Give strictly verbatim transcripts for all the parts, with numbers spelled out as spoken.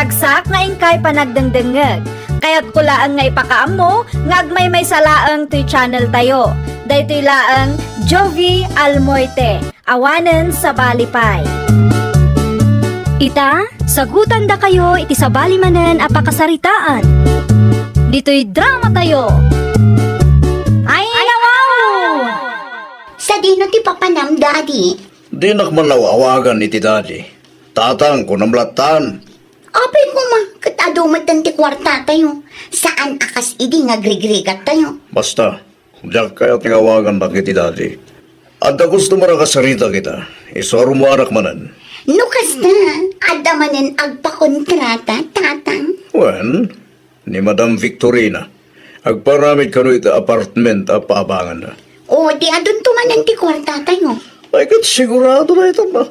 Ragsak nga inkay panagdengdengngeg. Kayatko laeng nga ipakaammo nga agmaymaysa laeng toy channel tayo. Daytoy laeng Jovie Almoite, awanen sabali pay. Ita, sagutandakayo iti sabali manen a pakasaritaan. Ditoy drama tayo. Ay, nawaw! Sadino ti papanam, Daddy? Dinak man awawagan iti Daddy. Tatang, kunam lattan. Apay koma, ket adu met ti kuarta tayo. Saan a kas idi nga agrigrigat tayo. Basta, diak kayat nga awagannak iti Daddy. Adda gusto man a kasarita kita. Isu a rummuarak manen. No kasta, adda manen agpakontrata, Tatang? Wen, ni Madam Victorina. Agparamid kano iti apartment a paabanganna. O, di adunto manen ti kuarta tayo. Ay, ket sigurado dayta, ma.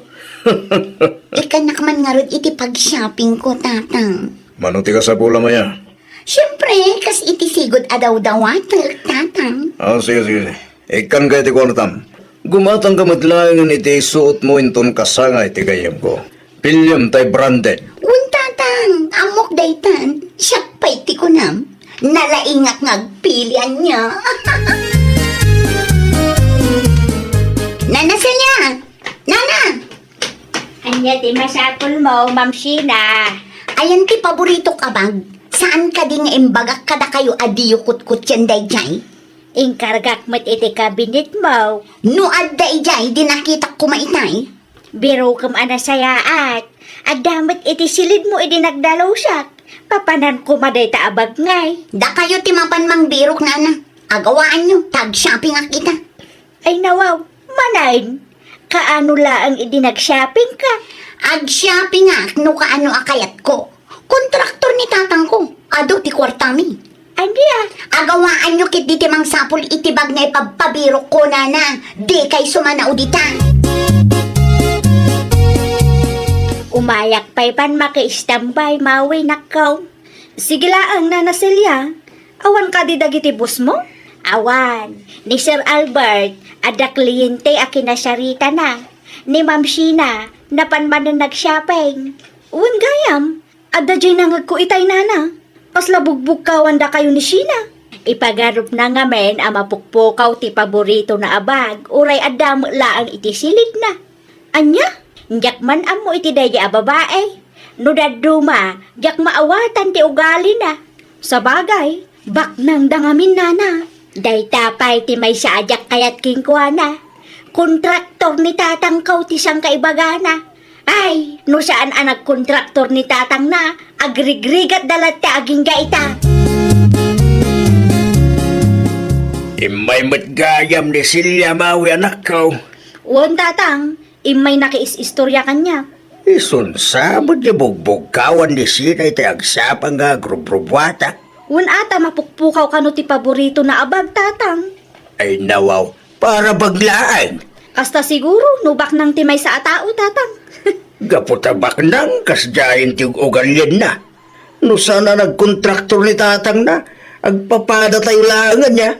Ikannak man ngarud iti pag-shoppingko, Tatang. Mano ti kasapulam aya? Siempre, kas iti sigud a dawdawatek, Tatang. Ah, sige, sige, sige. Ikkanka iti kuartam. Gumatangka met laengen iti isuotmo inton kasangay ti gayyemko. Piliem tay branded. Wen, Tatang, ammok daytan. Siak pay ti kunam. Nalaingak nga agpili ania. Nana Celia! Nana! Ania ti masapulmo, Ma'am Sheena? Ayan ti paboritok a bag. Saan kadi nga imbagak kadakayo a diyo kutkutten daydiay? Inkargak met iti kabinetmo. No adda idiay, di nakitak koma itay. Birokem a nasayaat. Adda met iti silidmo idi nagdalusak. Papanan koma dayta a bag ngay. Dakayo ti mapan mangbirok, Nana. Agawaanyo, ta ag-shoppingak ita. Ay nawaw, manen. Kaano laeng idi nag-shoppingka? Ag-shoppingak no kaano a kayatko. Kontraktor ni tatangko. Adu ti kuartami. Ania? Agawaanyo ketdi ti mangsapul iti bag nga ipabpabirokko, Nana. Dikay sumanao dita. Umayak pay pan maki-standby, mawi, nakkaw. Sige laeng, Nana Celia. Awan kadi dagiti bossmo? Awan. Ni Sir Albert, adda kliyente a kinasaritana. Ni Ma'am Sheena, napan manen nag-shopping. Wen gayam, adda diay nangegko itay, Nana. Kasla bugbugkawan dakayo ni Sheena. Ipagarupna ngamin a mapukpukaw ti paboritona a bag, uray adda met laeng iti silidna. Ania? Diak man ammo iti daydi a babai. No dadduma, diak maawatan ti ugalina. Sabagay, baknangda ngamin, Nana. Dayta pay ti maysa a diak kayat kenkuana. Kontraktor ni tatangko ti sangkaibagana. Ay, no saan a nagkontraktor ni tatangna, agrigrigatda latta agingga ita. Immay met gayam ni Celia, mawi, anakko. Wen, tatang, immay nakiis-istorya kaniak. Isunsa met ti bugbugkawan ni Sheena iti agsapang nga agrubrubuata? Wen, ata mapukpukaw kano ti paboritona a bag, tatang. Ay nawaw, para bag laeng. Kasta siguro no baknang ti maysa a tao, tatang. Gapu ta baknang, kasdiayen ti ug-ugalienna. No saan a nagkontraktor ni tatangna, agpapadatayo laeng ania.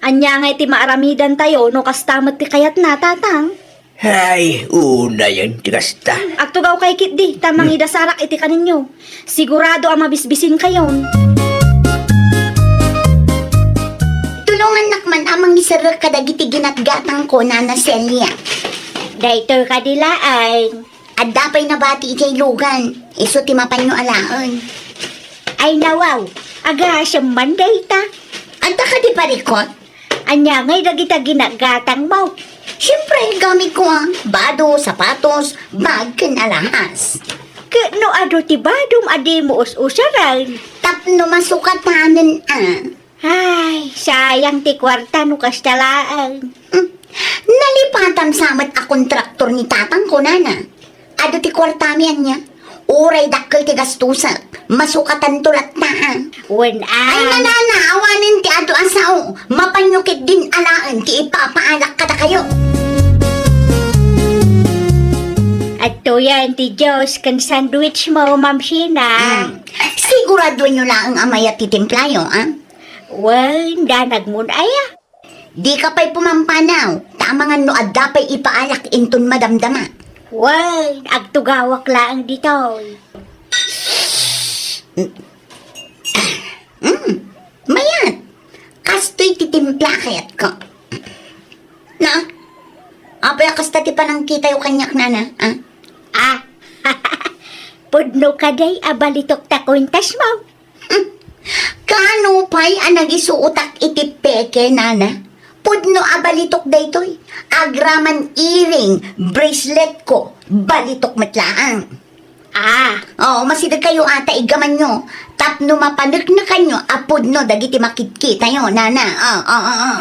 Ania ngay ti maaramidantayo no kasta met ti kayatna, tatang? Ay, unayen ti kasta. Agtugawkay ketdi, ta mangidasarak iti kaninyo. Sigurado a mabisbisinkayon. Tulongannak man a mangiserrek kadagiti ginatgatangko, Nana Celia. Daytoy kadi laeng. Adda pay nabati idiay lugan, isu ti mapanyo alaen. Ay nawaw, agasem man dayta. Adda kadi parikot? Ania ngay dagita ginatgatangmo? Siempre, gamitko a bado, sapatos, bag, ken alahas. Ket no adu ti badom a dimo us-usaren? Tapno masukatanen a. Ay, sayang ti kuarta no kasta laeng. Hmm. Nalipatam sa met a kontraktor ni tatangko, Nana. Adu ti kuartami ania? Uray dakkel ti gastusek, masukatanto latta a. Wen a. Ay, nanana, awanen ti adu a sao. Mapanyo ketdin alaen ti ipapaalak kadakayo. Adtoyen ti juice ken sandwichmo, Ma'am Sheena. Hmm. Siguradoenyo laeng a mayat ti timplayo, a? Wen, danagmon aya. Dika pay pumampanaw, ta amangan no adda pay ipaalak inton madamdama. Wen, agtugawak laeng ditoy. Mm, mayat. Kastoy ti timpla kayatko. Na? Apay a kasta ti panangkitayo kaniak, nana? Ah? Ah, pudno kadi a balitok ta kuentas mo. Kaano pay a nagisuotak iti peke, nana? Pudno a balitok daytoy. Agraman earring, bracelet ko, balitok met laeng. Ah, oo, masideg kayo ata igamanyo. Tapno mapaneknekanyo a pudno dagiti makitkitayo, nana. Ah, ah, ah, ah.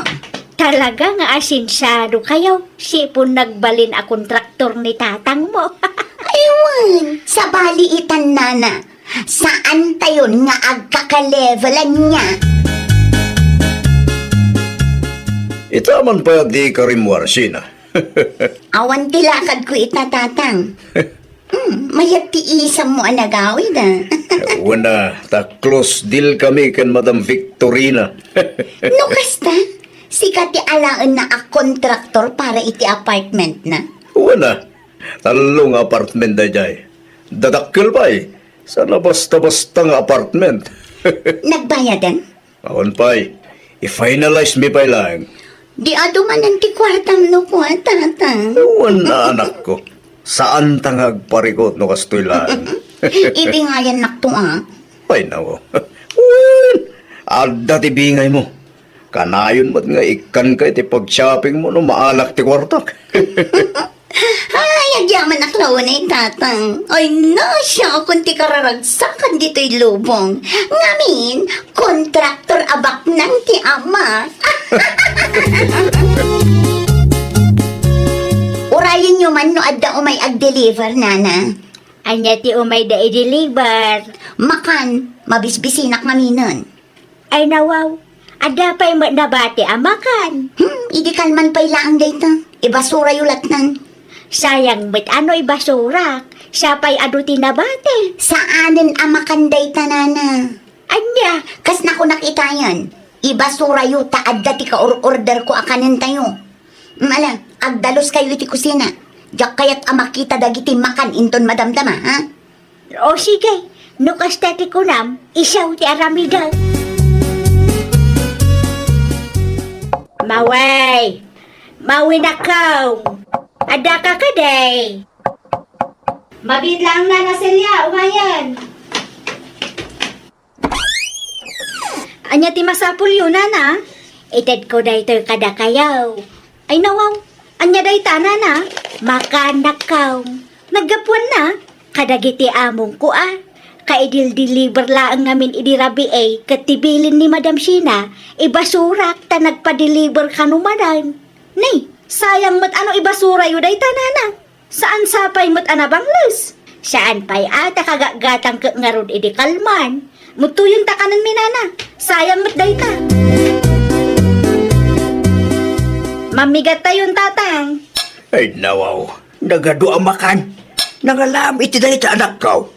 Talaga nga asensiado kayo. Sipon nagbalin a kontraktor ni tatang mo. Aywan, sabali itan, nana. Saan tayon nga agkakalevelan niya. Ita man pay a di karimmuar, Sina. Awan ti lakadko ita, tatang. Hmm, mayat ti isammo a nagawid, ah. Wen a, ta close deal kami ken Madam Victorina. No kasta, sika ti alaenna a kontraktor para iti apartment na? Wen a, tallo nga apartment daydiay. Dadakkel pay, saan a basta-basta nga apartment. Nagbayadan? Awan pay. I-finalize mi pay laeng. Di adu manen ti kuartam no kua, tatang? Wen a, anakko. Saan ta nga agparikut no kastoy laeng. Ibingayannakto, ah. Ay, nako. Wen, adda ti bingay mo. Kanayon met nga ikkanka iti pag-shopping mo no maalak ti kuartak. Ay, agyamanak laeng, tatang. Ay, no, siak ti kararagsakan ditoy lubong. Ngamin, kontraktor a baknang ti ama. Urayenyo man no adda umay agdeliver, nana. Ania ti umayda i-deliver? Makan, mabisbisinak ngaminen. Ay, nawaw. Adda pay met nabati a makan. Hmm, idi kalman pay laeng dayta. Ibasurayo lattan. Sayang met a no ibasurak. Siak pay adu ti nabati. Saanen a makan dayta, nana. Ania? Kas nakunak itayen, ibasurayo ta adda ti kaur-orderko a kanentayo. Mm, ala, agdaluskayo iti kusina. Diak kayat a makita dagiti makan inton madamdama, ha? O sige, no kasta ti kunam, isu ti aramidek. Mawi! Mawi, nakkaw! Addaka kadi? Mabiit laeng, Nana Celia, umayen. Ania ti masapulyo, nana? Itedko daytoy kadakayo. Ay, nawaw. Ania dayta, nana? Makan, nakkaw. Naggapuanna kadagiti amongko a kaidil-deliver laeng ngamin idi rabii ket ti bilin ni Madam Sina, ibasurak ta nagpa-deliver kano manen. Nay, sayang met a no ibasurayo dayta, nana. Saan sa pay met a nabangles? Saan pay a ta kagatgatang ket ngarud idi kalman. Muttuyon ta kanen mi, nana. Sayang met dayta. Mammigattayon, tatang. Ay, nawaw. Nagadu a makan. Nangalam iti dayta, anakko.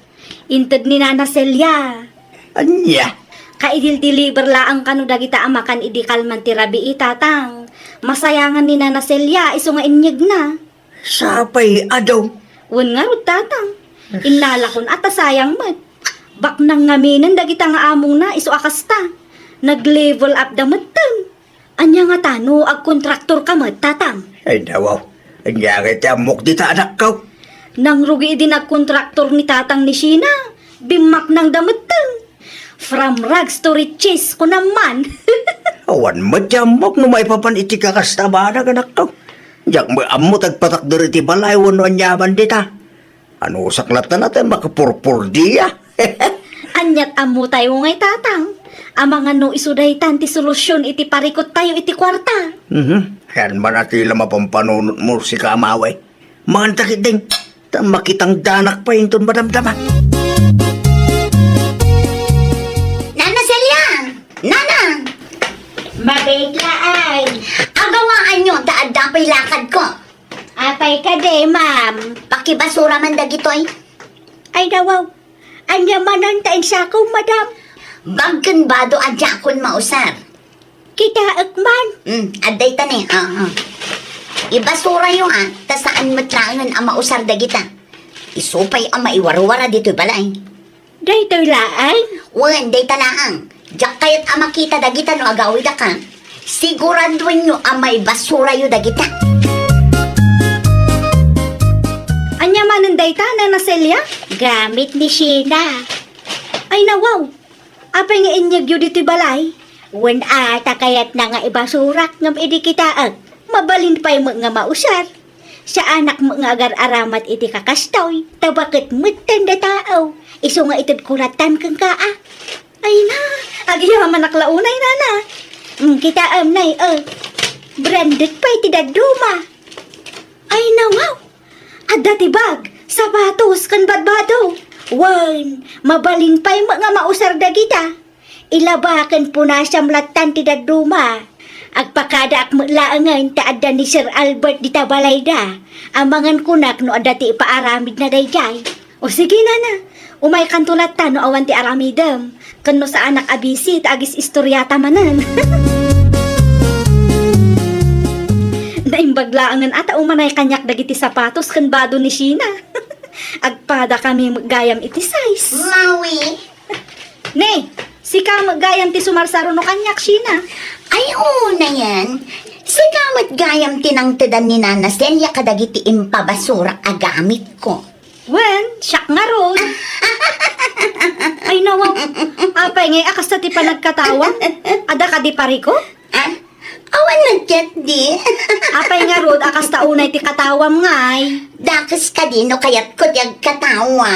Inted ni Nana Celia. Ania? Kaidil-deliver laeng kano dagita a makan idi kalman ti rabii, tatang. Masayangan ni Nana Celia isu nga inyegna. Sapay a daw. Wen ngarud, tatang. Innalakon a ta sayang met. Baknang ngaminen dagita nga amongna isu a kasta. Nag-level up da metten. Ania ngata no agkontraktor ka met, tatang? Ay, nawaw. Ania ngay ti ammok dita, anakko? Nangrugi idi nagkontraktor ni tatang ni Sina. Bimmaknang da metten. From rags to riches, kunam man. Awan met ti ammok no maipapan iti kakasta a banag, anakko. Diak met ammo ti agpatakder iti balay wenno aniaman dita. Anusak latta natan makapurpurdia. Aniat ammotayo ngay, tatang? Amangan no isu daytan ti solusion iti parikuttayo iti kuarta. Mhm. Saan man a ti la mapampanunotmo, sika a Mawi? Manganta ketdin, ta makitangdanak pay inton madamdama. Nana Celia! Nana! Mabiit laeng. Agawaanyo ta adda pay lakadko. Apay kadi, ma'am? Pakibasura man dagitoy. Ay, nawaw. Ania manen ta insako, madam? Bag ken bado a diakon mausar. Kitaek man. Hmm, adda ita ni. Aha. Ibasurayo, a, ta saan met laengen a mausar dagita. Isu pay a maiwarwara ditoy balay. Daytoy laeng? Wen, dayta laeng. Diak kayat a makita dagita no agawidaka. Siguraduenyo a maibasurayo dagita. Ania manen dayta, Nana Celia? Gamit ni Sheena. Ay, nawaw. Apay nga inyegyo ditoy balay? Wen a, ta kayatna nga ibasurak ngem idi kitaek, mabalin pay met nga mausar. Saanak met nga agar-aramat iti kakastoy, ta baket metten da tao. Isu nga ited kuratan kenka a. Ay na, agyamanak la unay, Nana. Mm, kitaem, Nay, eh. Branded pay ti dadduma. Ay, nawaw! Adda ti bag, sapatos, ken badbado. Wen, mabalin pay met nga mausar dagita. Ilaba ken punasam lattan ti dadduma. Agpakadaak met laengen ta adda ni Sir Albert dita balayda. Amangan kunak no adda ti ipaaramidna daydiay. O sige, Nana, umaykanto latta no awan ti aramidem. Ken no saanak a busy, ta agis-istoriata manen. Naimbag laengen a ta umanay kaniak dagiti sapatos ken bado ni Sheena. Agpadakami met gayam iti size. Mawi. Ne, sika met gayam ti sumarsaruno kaniak, Sheena. Ay, unayen. Sika met gayam ti nangtedan ni Nana Celia kadagiti impabasurak a gamitko. Wen, siak ngarud. Ay, nawaw. Apay ngay a kasta ti panagkatawam? Adda kadi parikut? Ah, awan met ketdi. Apay ngarud a kasta unay ti katawam ngay? Dakes kadi no kayatko ti agkatawa.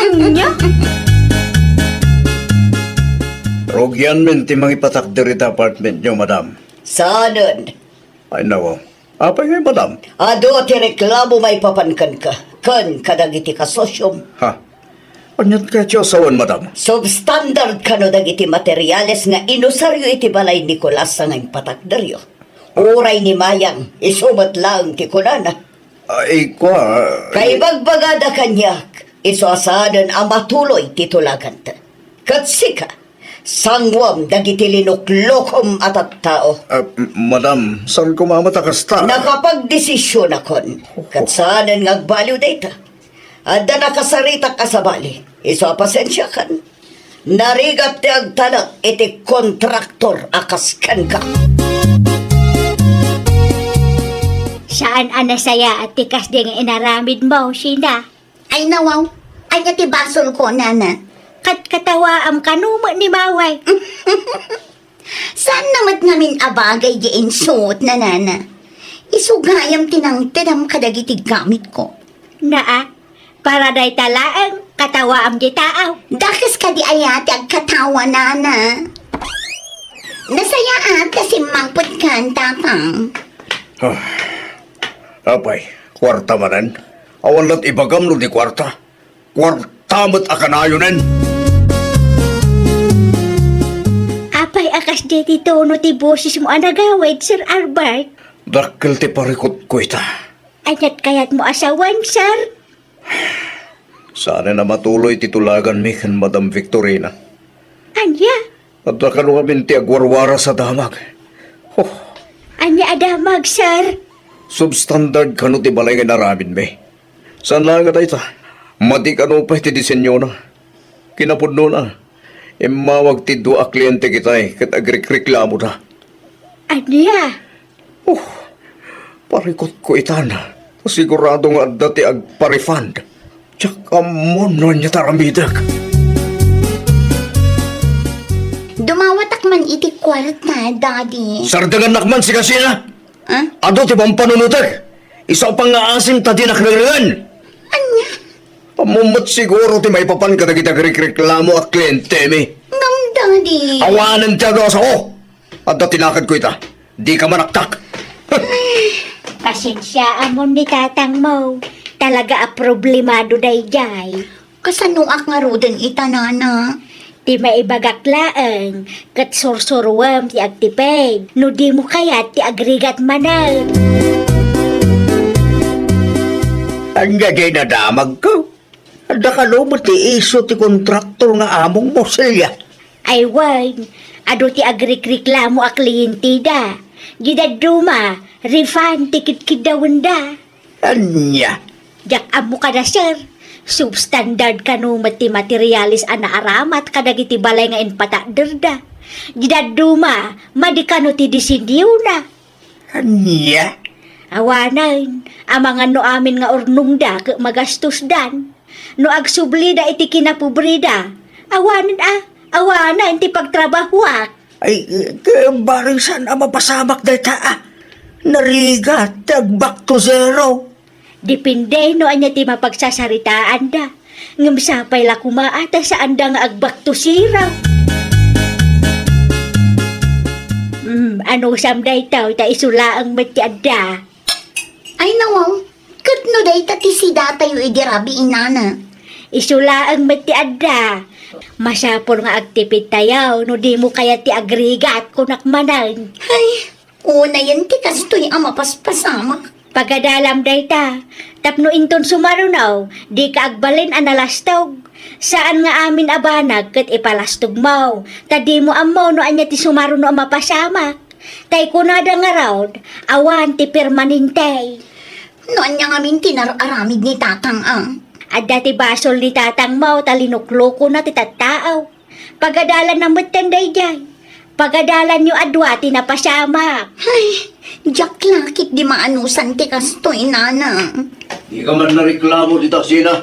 Ania? Rugianmin ti mangipatakder iti apartmentyo, madam. Saanen? Ay, nawaw. Apay ngay, madam? Adu ti reklamo maipapan kenka, ken kadagiti kasosiom. Ha? Aniat kayatyo a sawen, madam? Substandard kano dagiti materiales nga inusaryo iti balay ni Nicolas a nga impatakderyo? Uray ni Mayang, isu met laeng ti kunana. Ay, kua. Kaibagbagada kaniak, isu a saanen a matuloy ti tulaganta. Ket sika, sanguam dagiti linuklokom a tattao. Ah, m-, madam, saan koma met a kasta? Nakapagdesisionakon. Ket saanen nga agbaliw dayta. Adda nakasaritak a sabali. Isu a pasensiakan. Narigat ti agtalek iti kontraktor a kas kenka. Saan a nasayaat ti kasdi nga inaramidmo, Sheena? Ay, nawaw. Ania ti basolko, Nana? Katkatawaam kano met ni Maway. Saan na met ngamin a bagay di insuot na, Nana? Isu gayam ti nangtedam kadagiti gamitko. Naa, para dayta laeng katawaam di taaw. Dakes kadi aya ti agkatawa, Nana? Nasayaat ta simmangpetkan, Tatang. Ah, apay, kuarta manen? Awan la't ibagam no di kuarta. Kuarta met a kanayonen. Apay a kasdi ti tono ti bosesmo a nagawid, Sir Albert? Dakkel ti parikutko ita. Aniat kayatmo a sawen, sir? Saanen a matuloy ti tulaganmi ken Madam Victorina. Ania? Adda kano ngamin ti agwarwaras a damag. Oh. Ania a damag, sir? Substandard kano ti balay nga inaramidmi. Saan laeng a dayta, madi kano pay ti disenyona. Kinapudnona, immawag ti dua a kliente kitay ket agrikreklamoda. Ania? Oh, parikutko itan. Sigurado nga adda ti agpa-refund. Diak ammon no ania ti aramidek. Dumawatak man iti kuarta, Daddy. Sardengannak man, sika, Sheena. Ah? Adu ti pampanunotek. Isu a pangngaasim ta dinak rengnengen. Ania? Ammom met siguro ti maipapan kadagiti agrekreklamo a klientemi. Ngem, Daddy. Awanen ti adu a sao. Adda ti lakadko ita. Dika manaktak. Pasensiaamon ni tatangmo. Talaga a problemado daydiay. Kasanoak ngaruden ita, Nana? Ti maibagak laeng, ket sursuruem ti agtiped no dimo kayat ti agrigat manen. Ania diay nadamagko? Adda kano met ti isu ti kontraktor nga amongmo, Celia? Ay wen, adu ti agrikreklamo a klienteda. Di dadduma, refund ti kidkiddawenda. Ania? Diak ammo kada, sir. Substandard kano met ti materialis a naaramat kadagiti balay nga impatadderda. Di dadduma, madi kano ti disenyona. Ania? Awanen, amangan no amin nga urnongda ket magastusdan. No agsublida iti kinapobreda, awanen a, awanen ti pagtrabahuak. Ay, ket bareng saan a mapasamak dayta a. Narigat ti ag-back to zero. Depende no ania ti mapagsasaritaanda. Ngem sapay la koma a ta saanda nga ag-back to zero. Hmm, anusam daytoy ta isu laeng met ti adda. Ay, nawaw, ket no dayta ti sidatayo idi rabii, nana? Isu laeng met ti adda. Masapul nga agtipidtayo no dimo kayat ti agrigat, kunak manen. Ay, unayen ti kastoy a mapaspasamak. Pagadalam dayta, tapno inton sumaruno, dika agbalin a nalastog. Saan nga amin a banag ket ipalastogmo, ta dimo ammo no ania ti sumaruno a mapasamak. Tay kunada ngarud, awan ti permanente. No ania ngamin ti nar-aramid ni tatang a? Adda ti basol ni tatangmo ta linuklukona ti tattao. Pagadalanna metten daydiay. Pagadalanyo a dua ti napasamak. Ay, diak la ketdi maanusan ti kastoy, nana. Dika man nareklamo dita, Sina.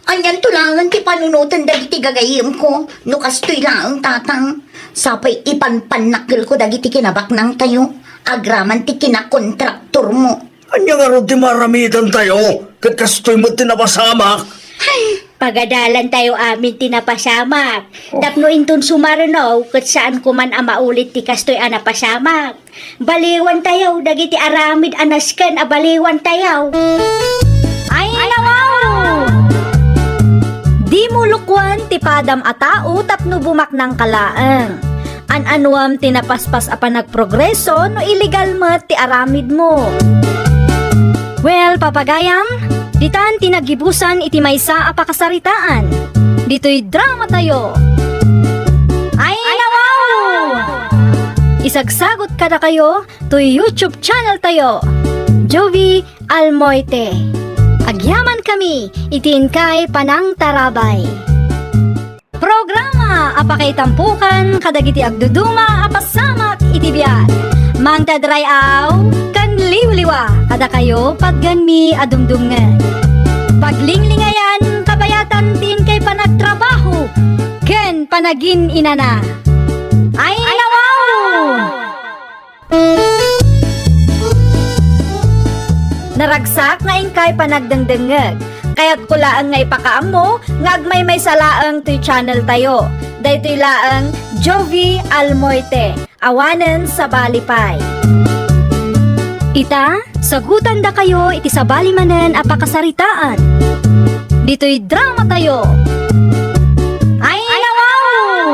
Anianto laeng ti panunoten dagiti gagayyemko no kastoy laeng, tatang? Sapay ipanpannakkelko dagiti kinabaknangtayo agraman ti kinakontraktormo. Ania ngarud ti maaramidantayo ket kastoy met ti napasamak? Ay, pagadalantayo amin ti napasamak. Oh. Tapno inton sumaruno ket saan koman a maulit ti kastoy a napasamak. Baliwantayo dagiti aramid a nasken a baliwantayo. Ay, nawaw! Dimo lukwan ti padam a tao tapno bumaknangka laeng. An-anuam ti napaspas a panagprogreso no illegal met ti aramidmo. Well, papagayam, ditan ti naggibusan iti maysa a pakasaritaan. Ditoy dramatayo. Ay, nawaw! Isagsagot kadakayo toy YouTube channel tayo, Jovi Almoite. Agyamankami iti inkay panangtarabay. Programa a pakaitampokan kadagiti agduduma a pasamak iti biag. Mangted ray-aw ken liwliwa kadakayo patgenmi a dumdumngeg. Paglinglingayan, kabayatan ti inkay panagtrabaho ken panagin-inana. Ay, nawaw! Naragsak nga inkay panagdengdengngeg. Kayatko laeng nga ipakaammo nga agmaymaysa laeng toy channel tayo. Daytoy laeng Jovi Almoite, awanen sabali pay. Ita, sagutandakayo iti sabali manen a pakasaritaan. Ditoy dramatayo. Ay, nawaw!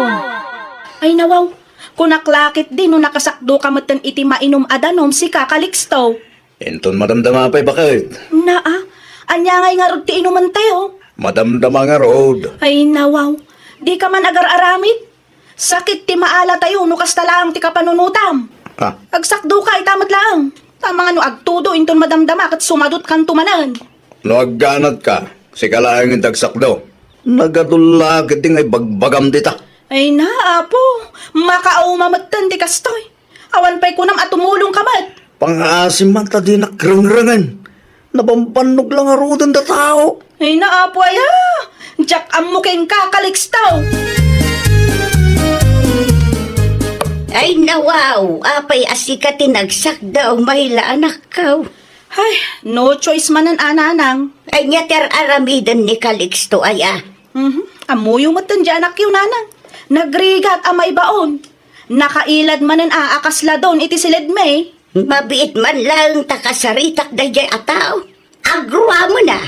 Ay, nawaw! Kunak la ketdi no nakasakdoka metten iti mainum a danum, sika, Calixto. Inton madamdama pay, baket. Naa, ania ngay ngarud ti inumentayo? Madamdama ngarud. Ay, nawaw. Dika man agar-aramid? Sakit ti maalatayo no kasta laeng ti kapanunotam. Ah. Agsakdoka ita met laeng. Ta amangan no agtudo inton madamdama ket sumadutkanto manen. No agganatka, sika laeng ti agsakdo. Nagadu la ketdi nga ibagbagam dita. Ay na, Apo, makauma metten ti kastoy. Awan pay kunam a tumulongka met. Pangaasim man ta dinak rengrengen. Nabambannog la ngaruden da tao. Ay na, Apo, aya. Diak ammo kenka, Calixto. Ay, nawaw, apay a sika ti nagsakdaw, Mayla, anakko. Ay, no choice manen a, nanang. Ania ti ar-aramiden ni Calixto aya? Mhm. Ammoyo metten di anakyo, nanang. Nagrigat a maibaon. Nakailad manen a, a kasla don iti siledmi. Mabiit man laeng ta kasaritak daydiay a tao. Agroamen a.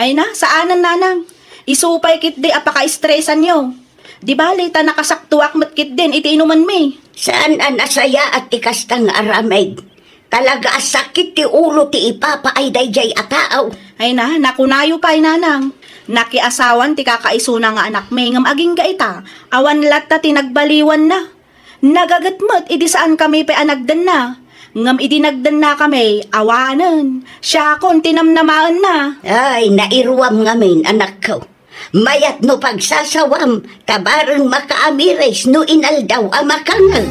Ay na, saanen, nanang. Isu pay ketdi a pakaestresanyo. Di bali ta nakasaktoak met ketdin iti inumenmi. Saan a nasayaat ti kasta nga aramid. Talaga a sakit ti ulo ti ipapaay daydiay a tao. Ay na, nakunayo pay, nanang. Nakiasawan ti kakaisuna nga anakmi, ngem agingga ita, awan latta ti nagbaliwanna. Nagaget met idi saankami pay a nagdenna. Ngem idi nagdennakami, awanen, siakon ti namnamaenna. Ay, nairuam ngamin, anakko. Mayat no pagsasawam, ta bareng makaamiris no inaldaw a makangeg.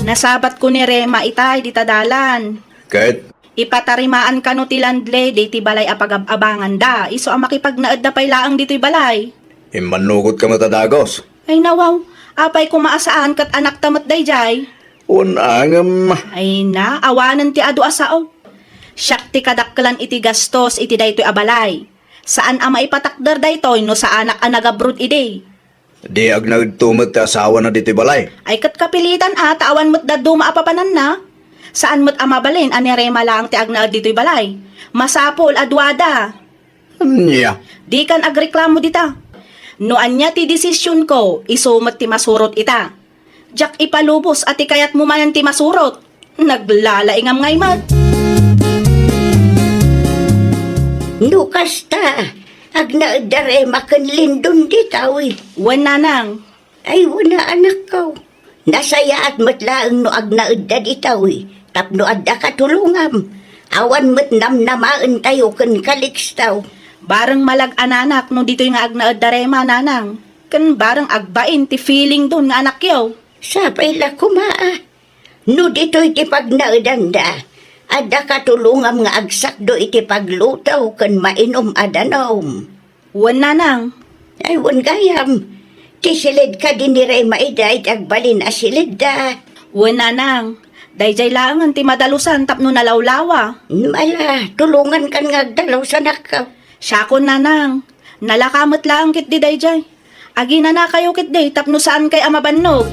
Nasabatko ni Rema itay dita dalan. Ket? Ipatarimaan kano ti landlady ti balay a pagab-abanganda, isu a makipagnaedda pay laeng ditoy balay. Immannugotka met a dagus. Ay nawaw, apay koma a saan ket anakta met daydiay? Wen a ngem. Ay na, awanen ti adu a sao. Siak ti kadakkelan iti gastos iti daytoy a balay. Saan a maipatakder daytoy no saanak a nagabrod idi. Di agnaedto met ti asawana ditoy balay. Ay ket kapilitan a ta awan met dadduma a papananna. Saan met a mabalin a ni Rema laeng ti agnaed ditoy balay. Masapul a duada. Ania? Dikan agreklamo dita. No ania ti desisionko, isu met ti masurot ita. Diak ipalubos a ti kayatmo manen ti masurot. Naglalaingam ngay met. No kasta, agnaedda Rema ken Lindon ditawi. Wen, nanang. Ay, wen a, anakko. Nasayaat met laeng no agnaedda ditawi, tapno adda katulongam. Awan met namnamaentayo ken kalikstaw. Bareng malag-ananak no ditoy nga agnaedda Rema, nanang. Ken bareng agbain ti feeling don nga anakyo. Sapay la koma a. No ditoy ti pagnaedanda, adda katulongam nga agsakdo iti pagluto ken mainum a danum. Wen, nanang. Ay, wen gayam. Ti siled kadi ni Rema ida iti agbalin a siledda. Wen, nanang. Daydiay laengen ti madalusan tapno nalawlawa. Mm, ala, tulongankan nga agdalus, anakko. Siakon, nanang. Nalaka met laeng ketdi daydiay. Aginanakayo ketdi tapno saankay a mabannog.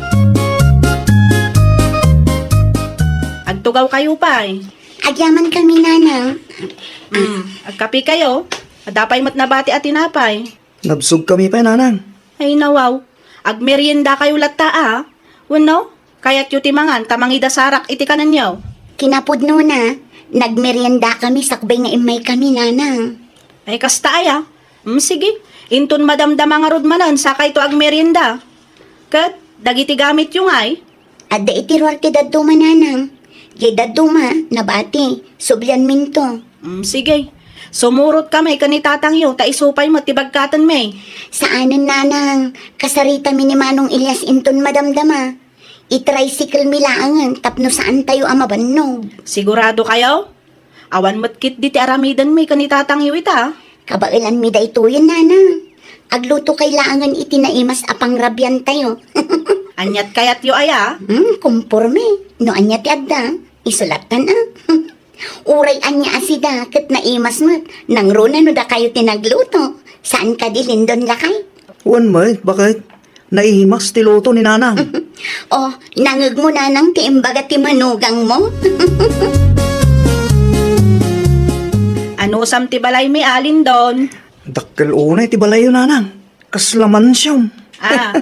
Agtugawkayo pay. Agyamankami, nanang. Mm, agkapikayo. Adda pay met nabati a tinapay. Nabsogkami pay, nanang. Ay, nawaw. Agmeriendakayo latta a. Wenno, kayatyo ti mangan ta mangidasarak iti kanenyo? Kinapudnona, nagmeriendakami sakbay nga immaykami, nanang. Ay, kasta aya? Mm, sige. Inton madamdama ngarud manen, sakayto agmerienda. Ket, dagiti gamityo ngay? Adda iti ruar ti dadduma, nanang. Jay dadduma, nabati, sublianminto. Mm, sige. Sumurotkami ken ni tatangyo, ta isu pay met ti bagkatenmi. Saanen, nanang. Kasaritami ni Manong Elias inton madamdama. I-tricycle mi laengen tapno saantayo a mabannog. Sigurado kayo? Awan met ketdi ti aramidenmi ken ni tatangyo ita. Kabaelanmi daytoyen, nanang. Agluto kay laengen iti naimas a pangrabiantayo. Aniat kayatyo aya? Hmm, kumporme. No ania ti adda, isu lattan a. Uray ania a sida ket naimas met, nangruna no dakayo ti nagluto. Saan kadi, Lindon, lakay? Wen met, baket? Naimas ti luto ni nanang. Oh, nangegmo, nanang, ti imbaga ti manugangmo? Anusam ti balaymi, Lindon? Dakkel unay ti balayyo, nanang. Kasla mansion. Ah,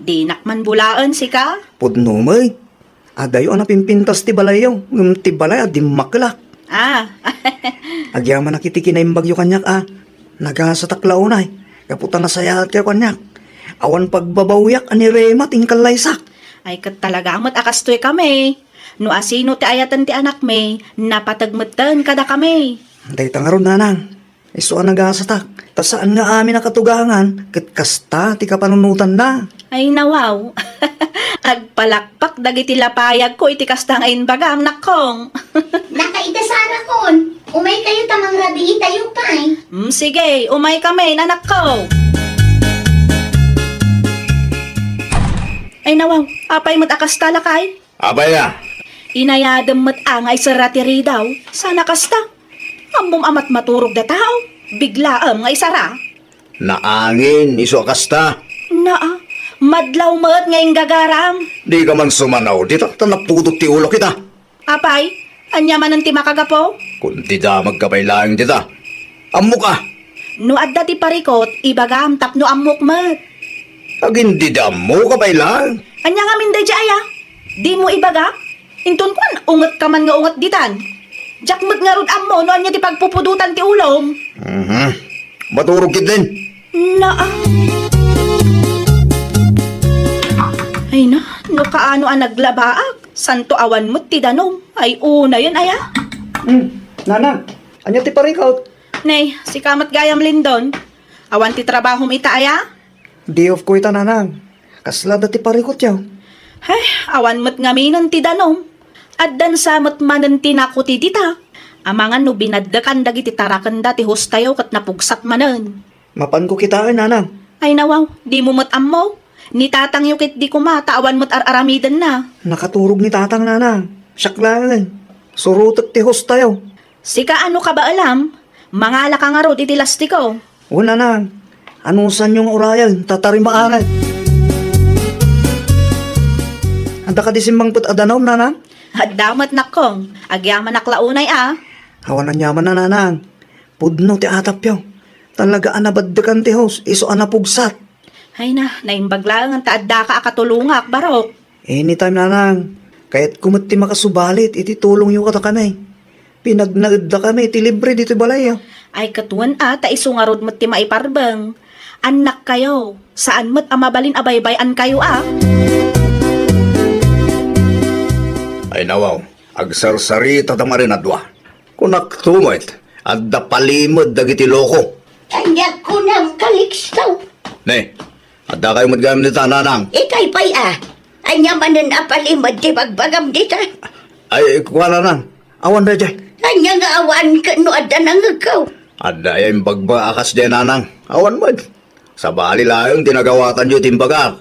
dinak man bulaen, sika? Pudno met. Adayo a napimpintas ti balayyo, ngem ti balay a dimmakelak. Ah. Agyamanak iti kinaimbagyo kaniak a nagasatak la unay, gapu ta nasayaatkayo kaniak. Awan pagbabawiak a ni Rema ti inkallaysak. Ay, ket talaga met a kastoy kami. No asino ti ayaten ti anakmi, napateg metten kadakami. Dayta ngarud, nanang. Isu a nagasatak, ta saan nga amin a katugangan, ket kasta ti kapanunotanna. Ay, nawaw. Agpalakpak dagiti lapayagko iti kasta nga imbagam, nakkong. Nakaida, Sarakon. Umaykayo ta mangrabiitayo pay. Mm, sige, umaykami, nanakko. Ay, nawaw. Apay met a kasta, lakay? Apay a? Inayadem met a nga isara ti ridaw, sana kasta. Ammom a matmaturog da tao, biglaem nga isara. Naangin, isu a kasta. Naa, madlaw met nga inggagaram. Dika man sumanaw, dita ta napudot ti ulok ita. Apay, ania manen ti makagapu? Kun ti damagka pay laeng dita. Ammok a. No adda ti parikot, ibagam tapno ammok met. Agin dida ammoka pay laeng. Ania ngamin daydiay a? Dimo ibaga? Inton kuan, ungetka man nga unget ditan. Diak met ngarud ammo no ania ti pagpupudotan ti ulom. Mhm. Maturog ketdin. Naa. Ay na, no kaano a naglabaak, santo awan met ti danom. Ay, unayen aya. Hmm, nanang, ania ti parikot? Nay, sika met gayam, Lindon. Awan ti trabahom ita aya? Day off ko ita, nanang. Kasla da ti parikotyo? Ay, awan met ngaminen ti danom. Addan sa met manen ti nakuti dita. Amangan no binaddekan dagiti tarakenda ti hostayo ket napugsat manen. Mapanko kitaen, nanang. Ay nawaw, dimo met ammo. Ni tatangyo ketdi koma ta awan met ar-aramidenna. Nakaturog ni tatang, nanang. Siak laeng. Surotek ti hostayo. Sika a no kabaelam, mangalaka ngarud iti lastiko. Wen, nanang. Anusanyo nga urayen, ta tarimaangen. Adda kadi simmangpet a danom, nanang? Adda met, nakkong. Agyamanak la unay a. Awan aniaman a, nanang. Pudno ti atapyo. Talaga a nabaddekan ti host, isu a napugsat. Ay na, naimbag laeng ta addaka a katulongak, barok. Anytime, nanang. Kayatko met ti makasubalit iti tulongyo kadakami. Pinagnaeddakami iti libre ditoy balayyo. Ay, ket wen a, ta isu ngarud met ti maiparbeng. Annakkayo, saan met a mabalin a baybay-ankayo a. Ay nawaw, agsarsarita ta manen a dua. Kunakto met, adda palimed dagiti loko. Ania kunam, Calixto? Ne, addakayo met gayam dita, nanang. Ikay pay a, ania manen a palimed ti bagbagam dita? Ay, kua, nanang, awan daydiay. Ania nga awan ken no adda nangegko? Adda aya imbagbaga a kasdiay, nanang. Awan met. Sabali laeng ti nagawatanyo ti imbagak.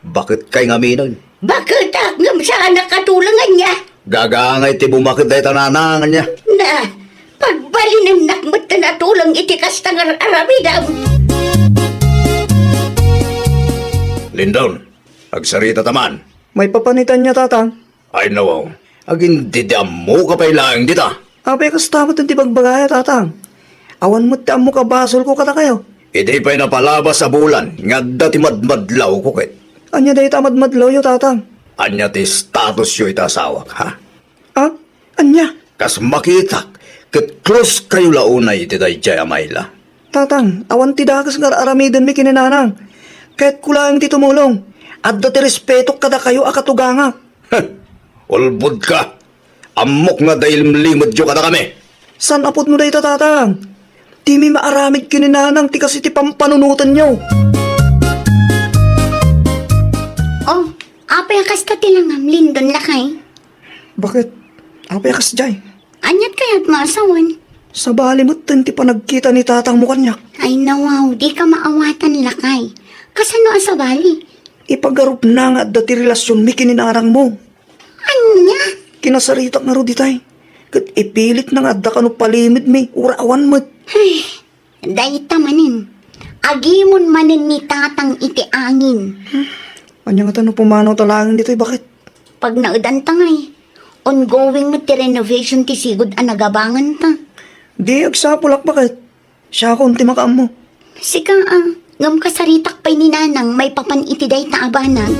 Baketkay ngaminen. Baketak ngem saanak a tulongen nia? Gagangay ti bumaket dayta, nanang, ania. Na, pagbalinennak metten a tulong iti kasta nga ar-aramidem. Lindon, agsarita ta man. Maipapan ita nia, tatang? Ay nawaw, agin-, di, di ammoka pay laeng dita. Apay kasta met ti bagbagaya, tatang? Awan met ti ammo a basolko kadakayo. Idi pay napalabas a bulan nga adda ti madmadlawko ket. Ania dayta a madmadlawyo, tatang? Ania ti statusyo iti asawak, ha? Ah? Ania? Kas makitak, ket close kayo la unay iti daydiay a Mayla. Tatang, awan ti dakes nga ar-aramidenmi ken ni nanang. Kayatko laeng ti tumulong. Adda ti respetok kadakayo a katugangak. Ulbodka! Ammok nga daylimlimedyo kadakami. Saan a pudno dayta, tatang? Dimi maaramid ken ni nanang ti kas iti pampanunotenyo. Oh, apay a kasta ti langam, Lindon, lakay? Baket? Apay a kasdiay? Aniat kayat maasawan? Sabali metten ti panagkita ni tatangmo kaniak. Ay nawaw, dika maawatan, lakay. Kasano a sabali? Ipagarupna nga adda ti relasionmi ken ni nanangmo. Ania? Kinasaritak ngarud itay. Ket ipilitna nga adda kano palimedmi, uray awan met. Ay, dayta manen. Agimon manen ni tatang iti angin. Ania ngata no pumanaw ta laeng ditoy, baket? Pagnaedanta ngay. Ongoing met ti renovation ti sigud a nagabanganta. Di agsapulak, baket? Siakon ti makaammo. Sika a, ngem kasaritak pay ni nanang maipapan iti dayta a banag.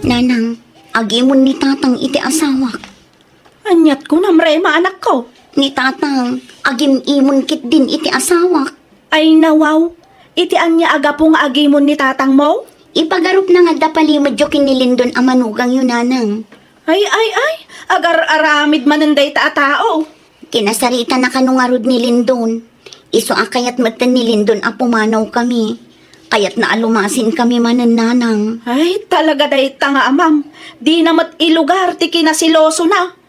Nanang, agimon ni tatang iti asawak. Aniat kunam, Rema, anakko? Ni tatang, agim-imon ketdin iti asawak. Ay nawaw, iti ania a gapu nga agimon ni tatangmo? Ipagarupna nga adda palimedyo ken ni Lindon a manugangyo, nanang. Ay, ay, ay, agar-aramid manen dayta a tao. Kinasaritana kano ngarud ni Lindon. Isu a kayat metten ni Lindon a pumanawkami. Kayatna a lumasinkami manen, nanang. Ay, talaga dayta nga amam. Dina met ilugar ti kinasilosona.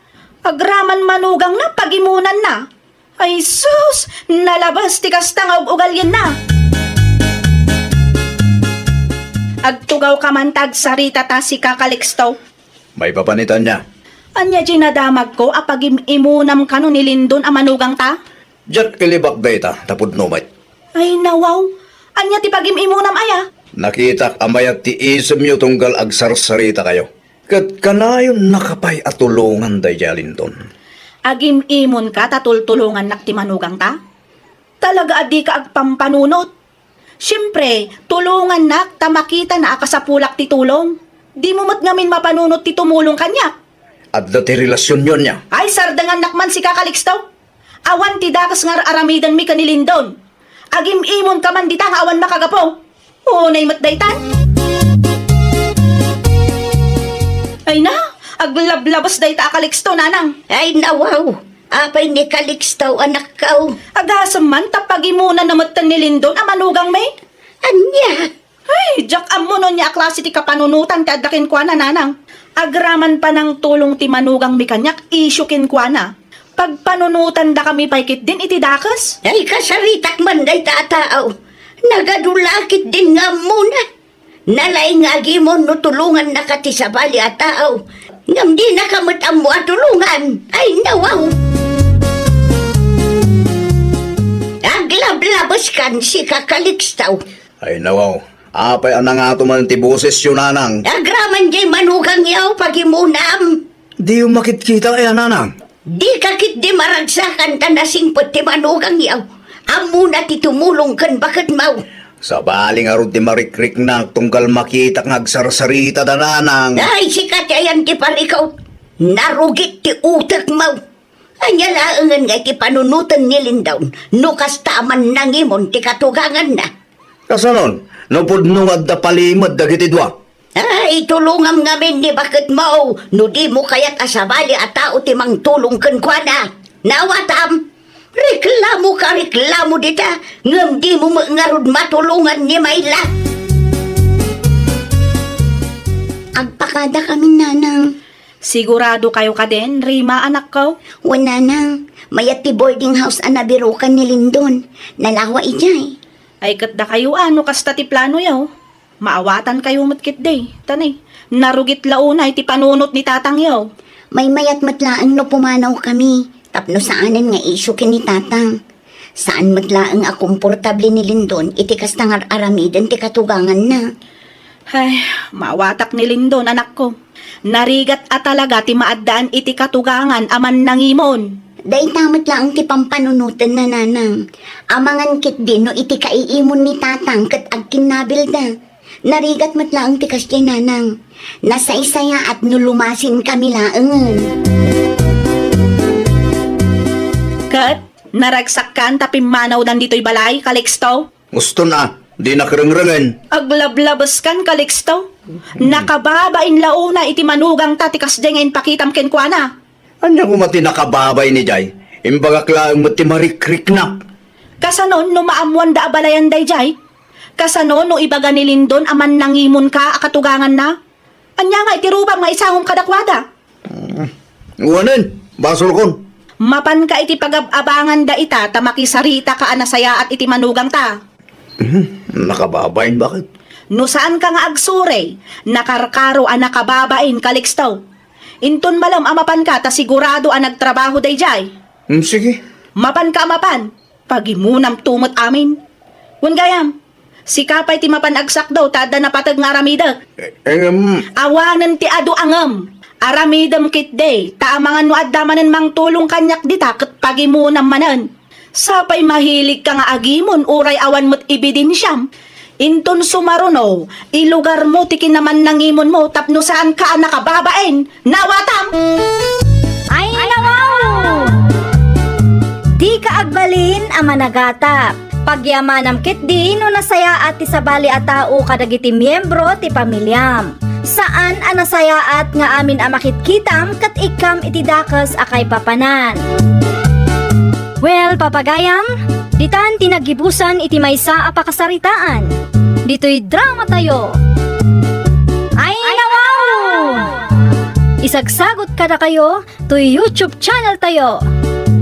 Agraman manugangna, pagimonanna. Ay sus! Nalabas ti kasta nga ug-ugalienna. Agtugawka man ta agsarita ta, sika, Calixto. Maipapan ita ania? Ania diay nadamagko a pagim-imonam kano ni Lindon a manugangta? Diak ilibak dayta ta pudno met. Ay nawaw, ania ti pagim-imonam aya? Nakitak a mayat ti isemyo tunggal agsarsarita kayo. Ket kanayonnaka pay a tulongan daydiay a Lindon. Agim-imonka ta tultulongannak ti manugangta? Talaga a dika agpampanunot. Siempre, tulongannak ta makitana a kasapulak ti tulong. Dimo met ngamin mapanunot ti tumulong kaniak. Adda ti relasionyo ania? Ay, sardengannak man, sika, Calixto. Awan ti dakes nga ar-aramidenmi ken ni Lindon. Agim-imonka man dita nga awan makagapu. Unay met daytan. Ay na, aglablabas dayta a Calixto, nanang. Ay, nawaw. Apay ni Calixto, anakkaw? Agasem man ta pagimunana metten ni Lindon a manugangmi. Ania? Ay, diak ammo no ania a klase ti kapanunotan ti adda kenkuana, nanang. Agraman pa nangtulong ti manugangmi kaniak, isyu kenkuana. Pagpanunotandakami pay ketdin iti dakes. Ay, kasaritak man dayta a tao. Nagadu la ketdin nga ammona. Nalaing nga agimon no tulongannaka ti sabali a tao. Ngem dinaka met ammo a tulongan. Ay, nawaw. Aglablabeskan, sika Calixto. Ay, nawaw. Apay a nangato man ti bosesyo, nanang? Agraman diay manugangyo, pagimunam. Diyo makitkita aya, nanang? Dika ketdi maragsakan ta nasingpet ti manugangyo. Ammona ti tumulong ken baketmo. Sabali ngarud ti marikriknak tunggal makitak nga agsarsaritada, nanang. Ay, sika ti ayan ti parikut. Narugit ti utekmo. Ania laengen nga iti panunoten ni Lindon no kasta a mannangimon ti katuganganna? Kasanon, no pudno nga adda palimed dagiti dua? Ay, tulongam ngamin ni baketmo no dimo kayat a sabali a tao ti mangtulong kenkuana. Naawatam, reklamoka reklamo dita, ngem dimo met ngarud matulongan ni Mayla. Agpakadakamin, nanang. Sigurado kayo kadin, Rima, anakko? Wen, nanang. Mayat ti boarding house a nabirukan ni Lindon. Nalawa idiay. Ay, ket dakayo a no kasta ti planoyo. Maawatan kayo met ketdi. Tani, narugit la unay ti panunot ni tatangyo. Maymayat met laeng no pumanawkami, tapno saanen nga isyu ken ni tatang. Saan met laeng a komportable ni Lindon iti kasta nga ar-aramiden ti katuganganna. Ay, maawatak ni Lindon, anakko. Narigat a talaga ti maaddaan iti katugangan a mannangimon. Dayta met laeng ti pampanunotenna, nanang. Amangan ketdi no iti kaiimon ni tatang ket agkinnabilda. Narigat met laeng ti kasdiay, nanang. Nasaysayaat no lumasinkami laengen. Ket naragsakkan ta pimmanawdan ditoy balay, Calixto? Uston a, di nakrengrengen. Aglablabeskan, Calixto. Nakababain la unay iti manugangta ti kasdiay nga impakitam kenkuana. Ania koma ti nakababain idiay? Imbagak laeng met ti marikriknak. Kasano no maammoanda a balayan daydiay? Kasano no ibaga ni Lindon a mannangimonka a katuganganna? Ania nga iti rubam nga isangom kadakuada? Mm. Wen, basolkon. Mapanka iti pagab-abanganda ita ta makisaritaka a nasayaat iti manugangta. Mhm. Nakababain, baket? No saanka nga agsurey, nakarkaro a nakababain, Calixto. Inton malem a mapanka ta sigurado a nagtrabaho daydiay. Mm, sige. Mapanka a mapan. Pagimunamto met amin. Wen gayam, sika pay ti mapan agsakdaw ta adda napateg nga aramidek. Eh, em. Awanen ti adu a ngem. Aramidem ketdi, ta amangan no adda manen mangtulong kaniak dita ket pagimunam manen. Sapay mahiligka nga agimon uray awan met ebidensiam. Inton sumaruno, ilugarmo ti kinamannangimonmo tapno saanka a nakababain. Naawatam! Ay, nawaw! Dika agbalin a managatak. Pagyamanam ketdi no nasayaat ti sabali a tao kadagiti miembro ti pamiliam. Saan a nasayaat nga amin a makitkitam ket ikkam iti dakes a kaipapanan. Well, papagayam, ditan ti naggibusan iti maysa a pakasaritaan. Ditoy dramatayo. Ay, nawaw! Isagsagot kadakayo toy YouTube channel tayo,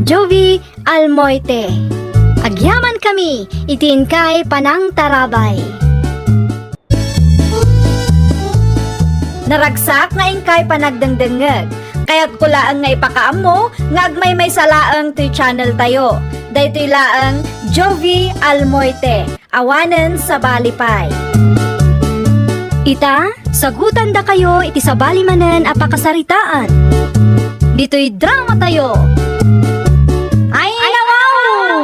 Jovi Almoite. Agyaman kami iti inkay panangtarabay. Naragsak nga inkay panagdengdengngeg. Kayatko laeng nga ipakaammo nga agmaymaysa laeng toy channel tayo. Daytoy laeng Jovi Almoite. Awanen sabali pay. Ita, sagutandakayo iti sabali manen a pakasaritaan. Ditoy dramatayo. Ay, nawaw!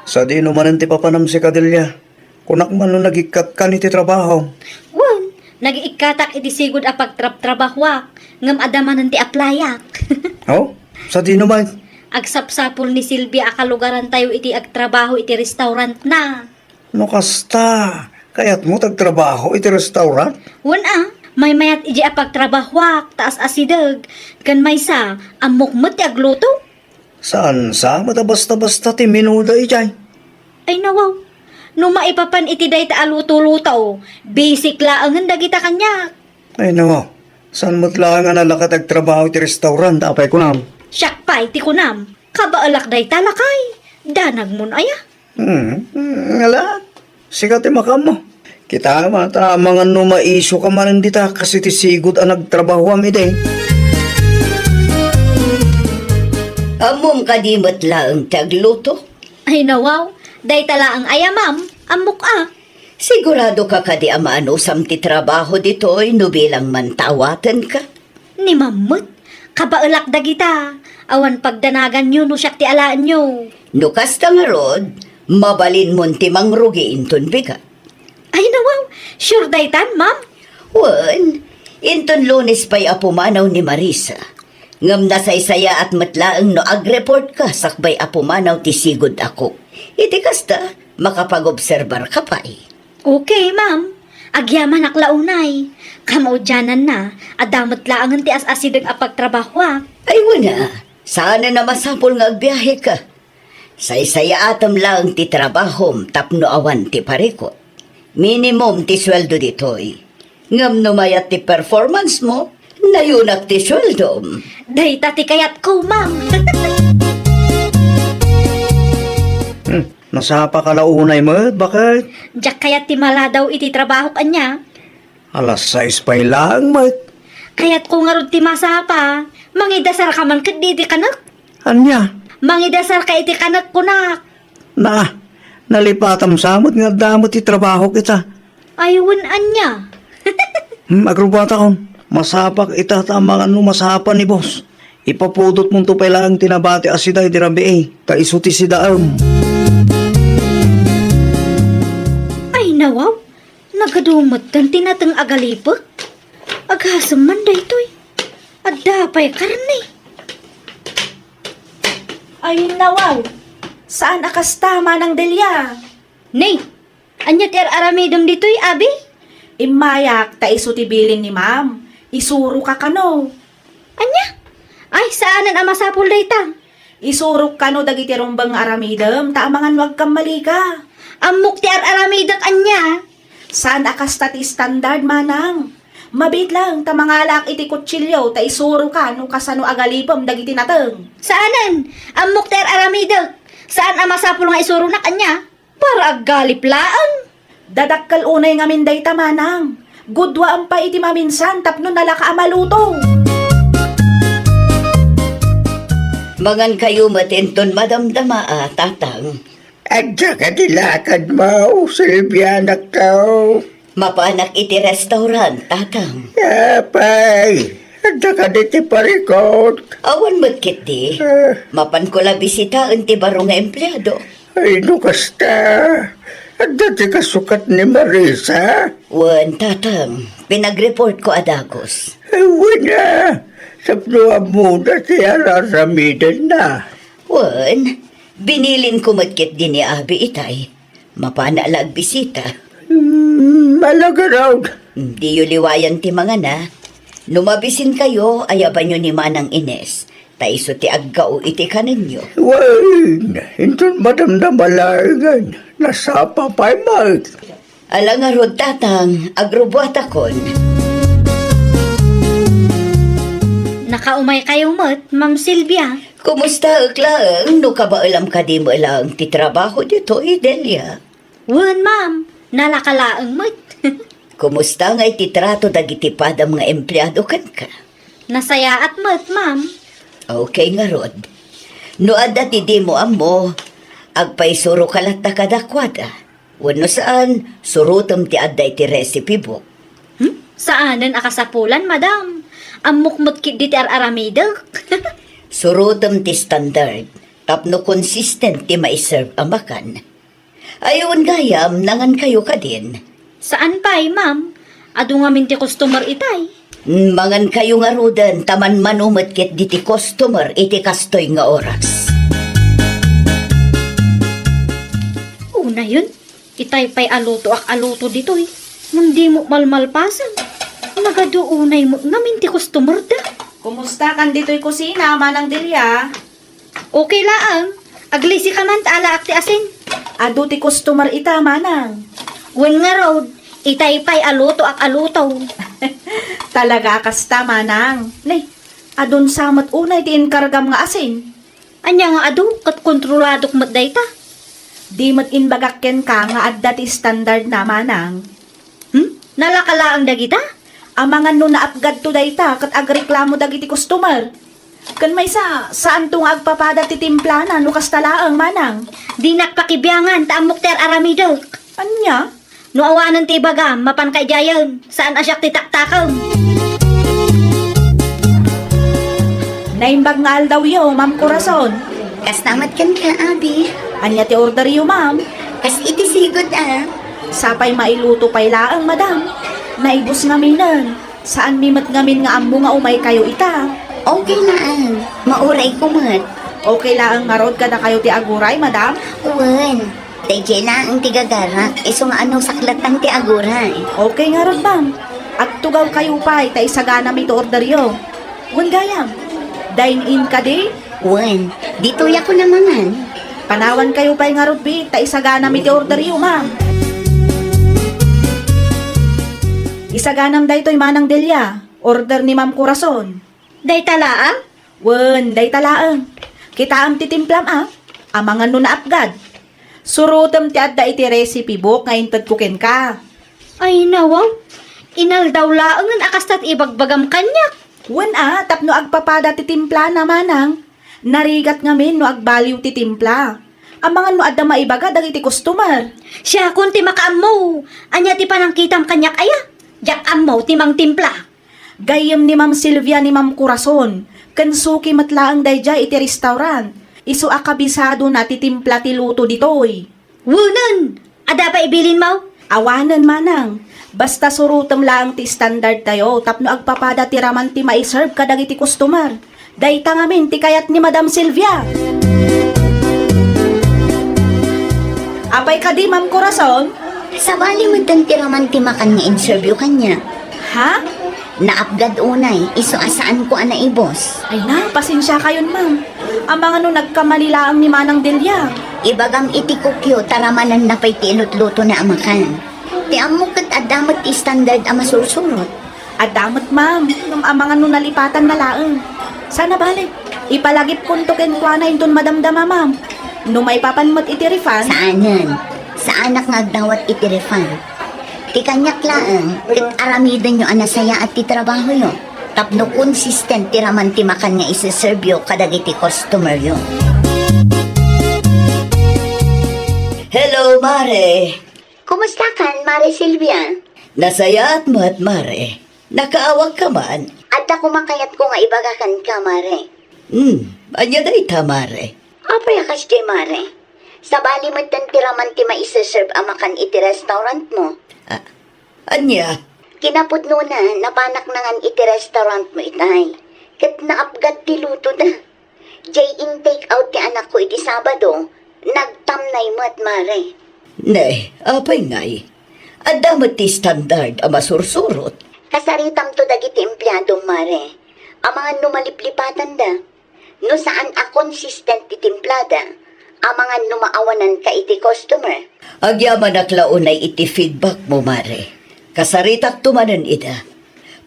Sadino manen ti papanam, Sika Delia? Kunak man no nagikkatka iti trabaho. Wen, nagikkatak iti sigud a pagtrabtrabahoak, ngem adda manen ti aplayak. Oh? Sadino man? Agsapsapul ni Silvia a kalugarantayo iti agtrabaho iti restaurantna. No kasta, Kayatmo ti agtrabaho iti restaurant? Wen a, maymayat idi a pagtrabahoak, ta as-asideg, ken maysa, ammok met ti agluto. Saan sa met a basta-basta ti menuda idiay? Ay nawaw, no maipapan iti dayta a luto-luto, basic laengen dagita kaniak. Ay nawaw, saan met laeng a nalaka ti agtrabaho iti restaurant, apay kunam? Siak pay ti kunam, kabaelak dayta lakay, danagmon aya? Hmm, hmm, ala, sika ti makaammo. Kita man, ta amangan no maiso ka manen dita, kas iti sigud a nagtrabahoam idi. Ammom kadi met laeng ti agluto? Ay nawaw, dayta laeng aya, ma'am, ammok a. Sigurado ka kadi a maanusam ti trabaho ditoy no bilang man ta awatenka? Ni mammet, kabaelak dagita. Awan pagdanaganyo no siak ti alaenyo. No kasta ngarud, mabalinmon ti mangrugi inton bigat. Ay nawaw, sure daytan, ma'am? Wen, inton Lunes pay a pumanaw ni Marisa. Ngem nasaysayaat met laeng no agreportka sakbay a pumanaw ti sigud a cook. Iti kasta, makapagobserbarka pay. Okay, ma'am. Agyamanak la unay. Kamaudiananna, adda met laengen ti as-asideg a pagtrabahoak. Ay, wen a, saanen a masapul nga agbiaheka. Saysayaatem laeng ti trabahom tapno awan ti parikut. Minimum ti sueldo ditoy. Ngem no mayat ti performance mo, nayunak ti sueldom. Dayta ti kayatko, ma'am. Hmm, nasapa ka la unay met, baket? Diak kayat ti maladaw iti trabahok ania. Alas sais pay laeng met. Kayatko ngarud ti masapa. Mangidasarka man ketdi iti kanek. Ania? Mangidasarka iti kanek, kunak. Na, nalipatam sa met nga adda met ti trabahok ita. Ay, wen ania? Hmm, agrubatakon. Masapak ita ta amangan no masapa ni boss. Ipapudotmonto pay laeng ti nabati a sida idi rabii, ta isu ti sidaem. Ay, nawaw. Nagadumetten ti nateng a galipek. Agasem man daytoy. Adda pay karne. Ay, nawaw. Saan a kasta, Manang Delia? Nay, ania ti ar-aramidem ditoy, abi? Immayak ta isu ti bilin ni ma'am. Isuroka kano. Ania? Ay, saanen a masapul dayta. Isurok kano dagiti rumbeng nga aramidem, ta amangan no agkammalika. Ammok ti ar-aramidek ania? Saan a kasta ti standard, manang. Mabiit laeng ta mangalaak iti kutsilio ta isuroka no kasano a galipem dagiti nateng. Saanen, ammok ti ar-aramidek. Saan a masapul nga isuronak ania? Para aggalip laeng. Dadakkel unay ngamin dayta, manang. Guduaem pay iti maminsan tapno nalaka a maluto. Mangankayo met inton madamdama a, tatang. Adda kadi lakadmo, Silvia, anakko? Mapanak iti restaurant, tatang. Apay, adda kadi ti parikut? Awan met ketdi. Ah. Mapanko la bisitaen ti baro nga empleado. Ay, no kasta, adda ti kasukat ni Marisa? Wen, tatang, pinagreportko a dagus. Ay, wen a, tapno ammona ti ar-aramidenna. Wen, binilinko met ketdi ni abi itay. Mapana la agbisita. Hmm, ala garud. Diyo liwayan ti mangana. No mabisinkayo, ayabanyo ni Manang Ines. Ta isu ti aggao iti kanenyo. Wen, inton madamdama laengen, nasapa pay met. Ala ngarud, tatang, agrubuatakon. Nakaumaykayo met, Ma'am Silvia. Kumustaek laeng no kabaelam kadi met laeng ti trabaho ditoy, Delia? Wen, ma'am. Nalaka laeng met. Kumusta ngay ti trato dagiti padam nga empleado kenka? Nasayaat met, ma'am. Okay ngarud. No adda ti dimo ammo, agpaisuroka latta kadakuada. Wenno saan, surotem ti adda iti recipe book. Hmm? Saanen a kasapulan, madam. Ammok met ketdi ti ar-aramidek. Surotem ti standard tapno consistent ti maiserve a makan. Ay, wen gayam, nangankayo kadin? Saan pay, ma'am. Adu ngamin ti customer itay. Mm, mangankayo ngaruden, ta manmano met ketdi ti customer iti kastoy nga oras. Unayen, Itay pay a lutoak a luto ditoy. Ngem dimo malmalpasen. Nagadu unay met ngamin ti customer da. Kumusta kan ditoy kusina, Manang Delia? Okay laeng. Aglisi ka man ta alaak ti asin. Adu ti customer ita, Manang. Wen ngarud, itay pay a lutoak a luto. Talaga a kasta, Manang. Nay, adun sa met unay ti inkargam nga asin. Ania nga adu, ket kontroladok met dayta. Di met imbagak kenka nga adda ti standard na, Manang. Hmm? Nalaka laeng dagita? Amangan no naapgadto dayta ket agreklamo dagiti customer. Ken maysa, saanto nga agpapada ti timplana no kasta laeng, Manang. Dinak pakibiangan ta ammok ti ar-aramidek. Ania? No awanen ti ibagam, mapanka idiayen. Saan a siak ti taktakem. Naimbag nga aldawyo, Ma'am Corazon. Kasta met kenka, Abi. Ania ti orderyo, ma'am? Kas iti sigud, a. Sapay mailuto pay laeng, madam. Naibus ngaminen. Saanmi met ngamin nga ammo nga umaykayo ita. Okay laeng. Mauray ko met. Okay laeng ngarud kadakayo ti aguray, madam? Wen. Daydiay laeng ti gagarak, isu nga anusak latta ti aguray. Okay ngarud, ma'am. Agtugawkayo pay ta isaganami ti orderyo. Wen gayam. Dine in kadi? Wen, ditoyak a mangan. Panawankayo pay ngarud bi ta isaganami ti orderyo, ma'am. Isaganam daytoy, Manang Delia. Order ni Ma'am Corazon. Dayta laeng? Wen, dayta laeng. Kitaem ti timplam a. Amangan no naapgad. Surotem ti adda iti recipe book nga intedko kenka. Ay, nawaw. Inaldaw laengen a kasta ti ibagbagam kaniak. Wen a, tapno agpapada ti timplana, manang. Narigat ngamin no agbaliw ti timpla. Amangan no adda maibaga dagiti customer. Siakon ti makaammo. Ania ti panangkitam kaniak aya? Diak ammo ti mangtimpla. Gayyem ni Ma'am Silvia ni Ma'am Corazon, ken suki met laeng daydiay iti restaurant. Isu a kabisadona ti timpla ti luto ditoy. Wenen! Adda pay ibilinmo? Awanen, manang. Basta surotem laeng ti standardtayo tapno agpapada ti raman ti maiserve kadagiti customer. Dayta ngamin ti kayat ni Madam Silvia. Apay kadi, Ma'am Corazon? Sabali metten ti raman ti makan nga inserveyo kaniak. Ha? Naapgad unay, isu a saanko a naibus. Ay na, pasensiakayon, ma'am. Amangan no nagkamali laeng ni Manang Delia. Ibagam iti cookyo ta ramanenna pay ti ilutlutona a makan. Ti ammok ket adda met ti standard a masursurot. Adda met, ma'am, ngem amangan no nalipatanna laeng. Sana bale, ipalagipkonto kenkuana inton madamdama, ma'am. No maipapan met iti refund. Saanen. Saanak nga agdawat iti refund. Ti kaniak laeng, ket aramidenyo a nasayaat ti trabahoyo. Tapno consistent ti raman ti makan nga iseserveyo kadagiti customeryo. Hello, Mare. Kumustakan, Mare Silvia? Nasayaat met, Mare. Nakaawagka man. Adda koma kayatko nga ibaga kenka, Mare. Hmm, ania dayta, Mare? Apay a kasdiay, Mare? Sabali metten ti raman ti maiseserve a makan iti restaurantmo. Ah, ania? Kinapudnona, napanak nangan iti restaurantmo itay. Ket naapgad ti lutoda. Diay in-take out ti anakko iti Sabado, nagtamnay met, Mare. Ne, apay ngay? Adda met ti standard a masursurot. Kasaritamto dagiti empleadom, Mare. Amangan no maliplipatanda. No saan a consistent ti timplada, amangan no maawananka iti customer. Agyamanak la unay iti feedbackmo, Mare. Kasaritakto manen ida.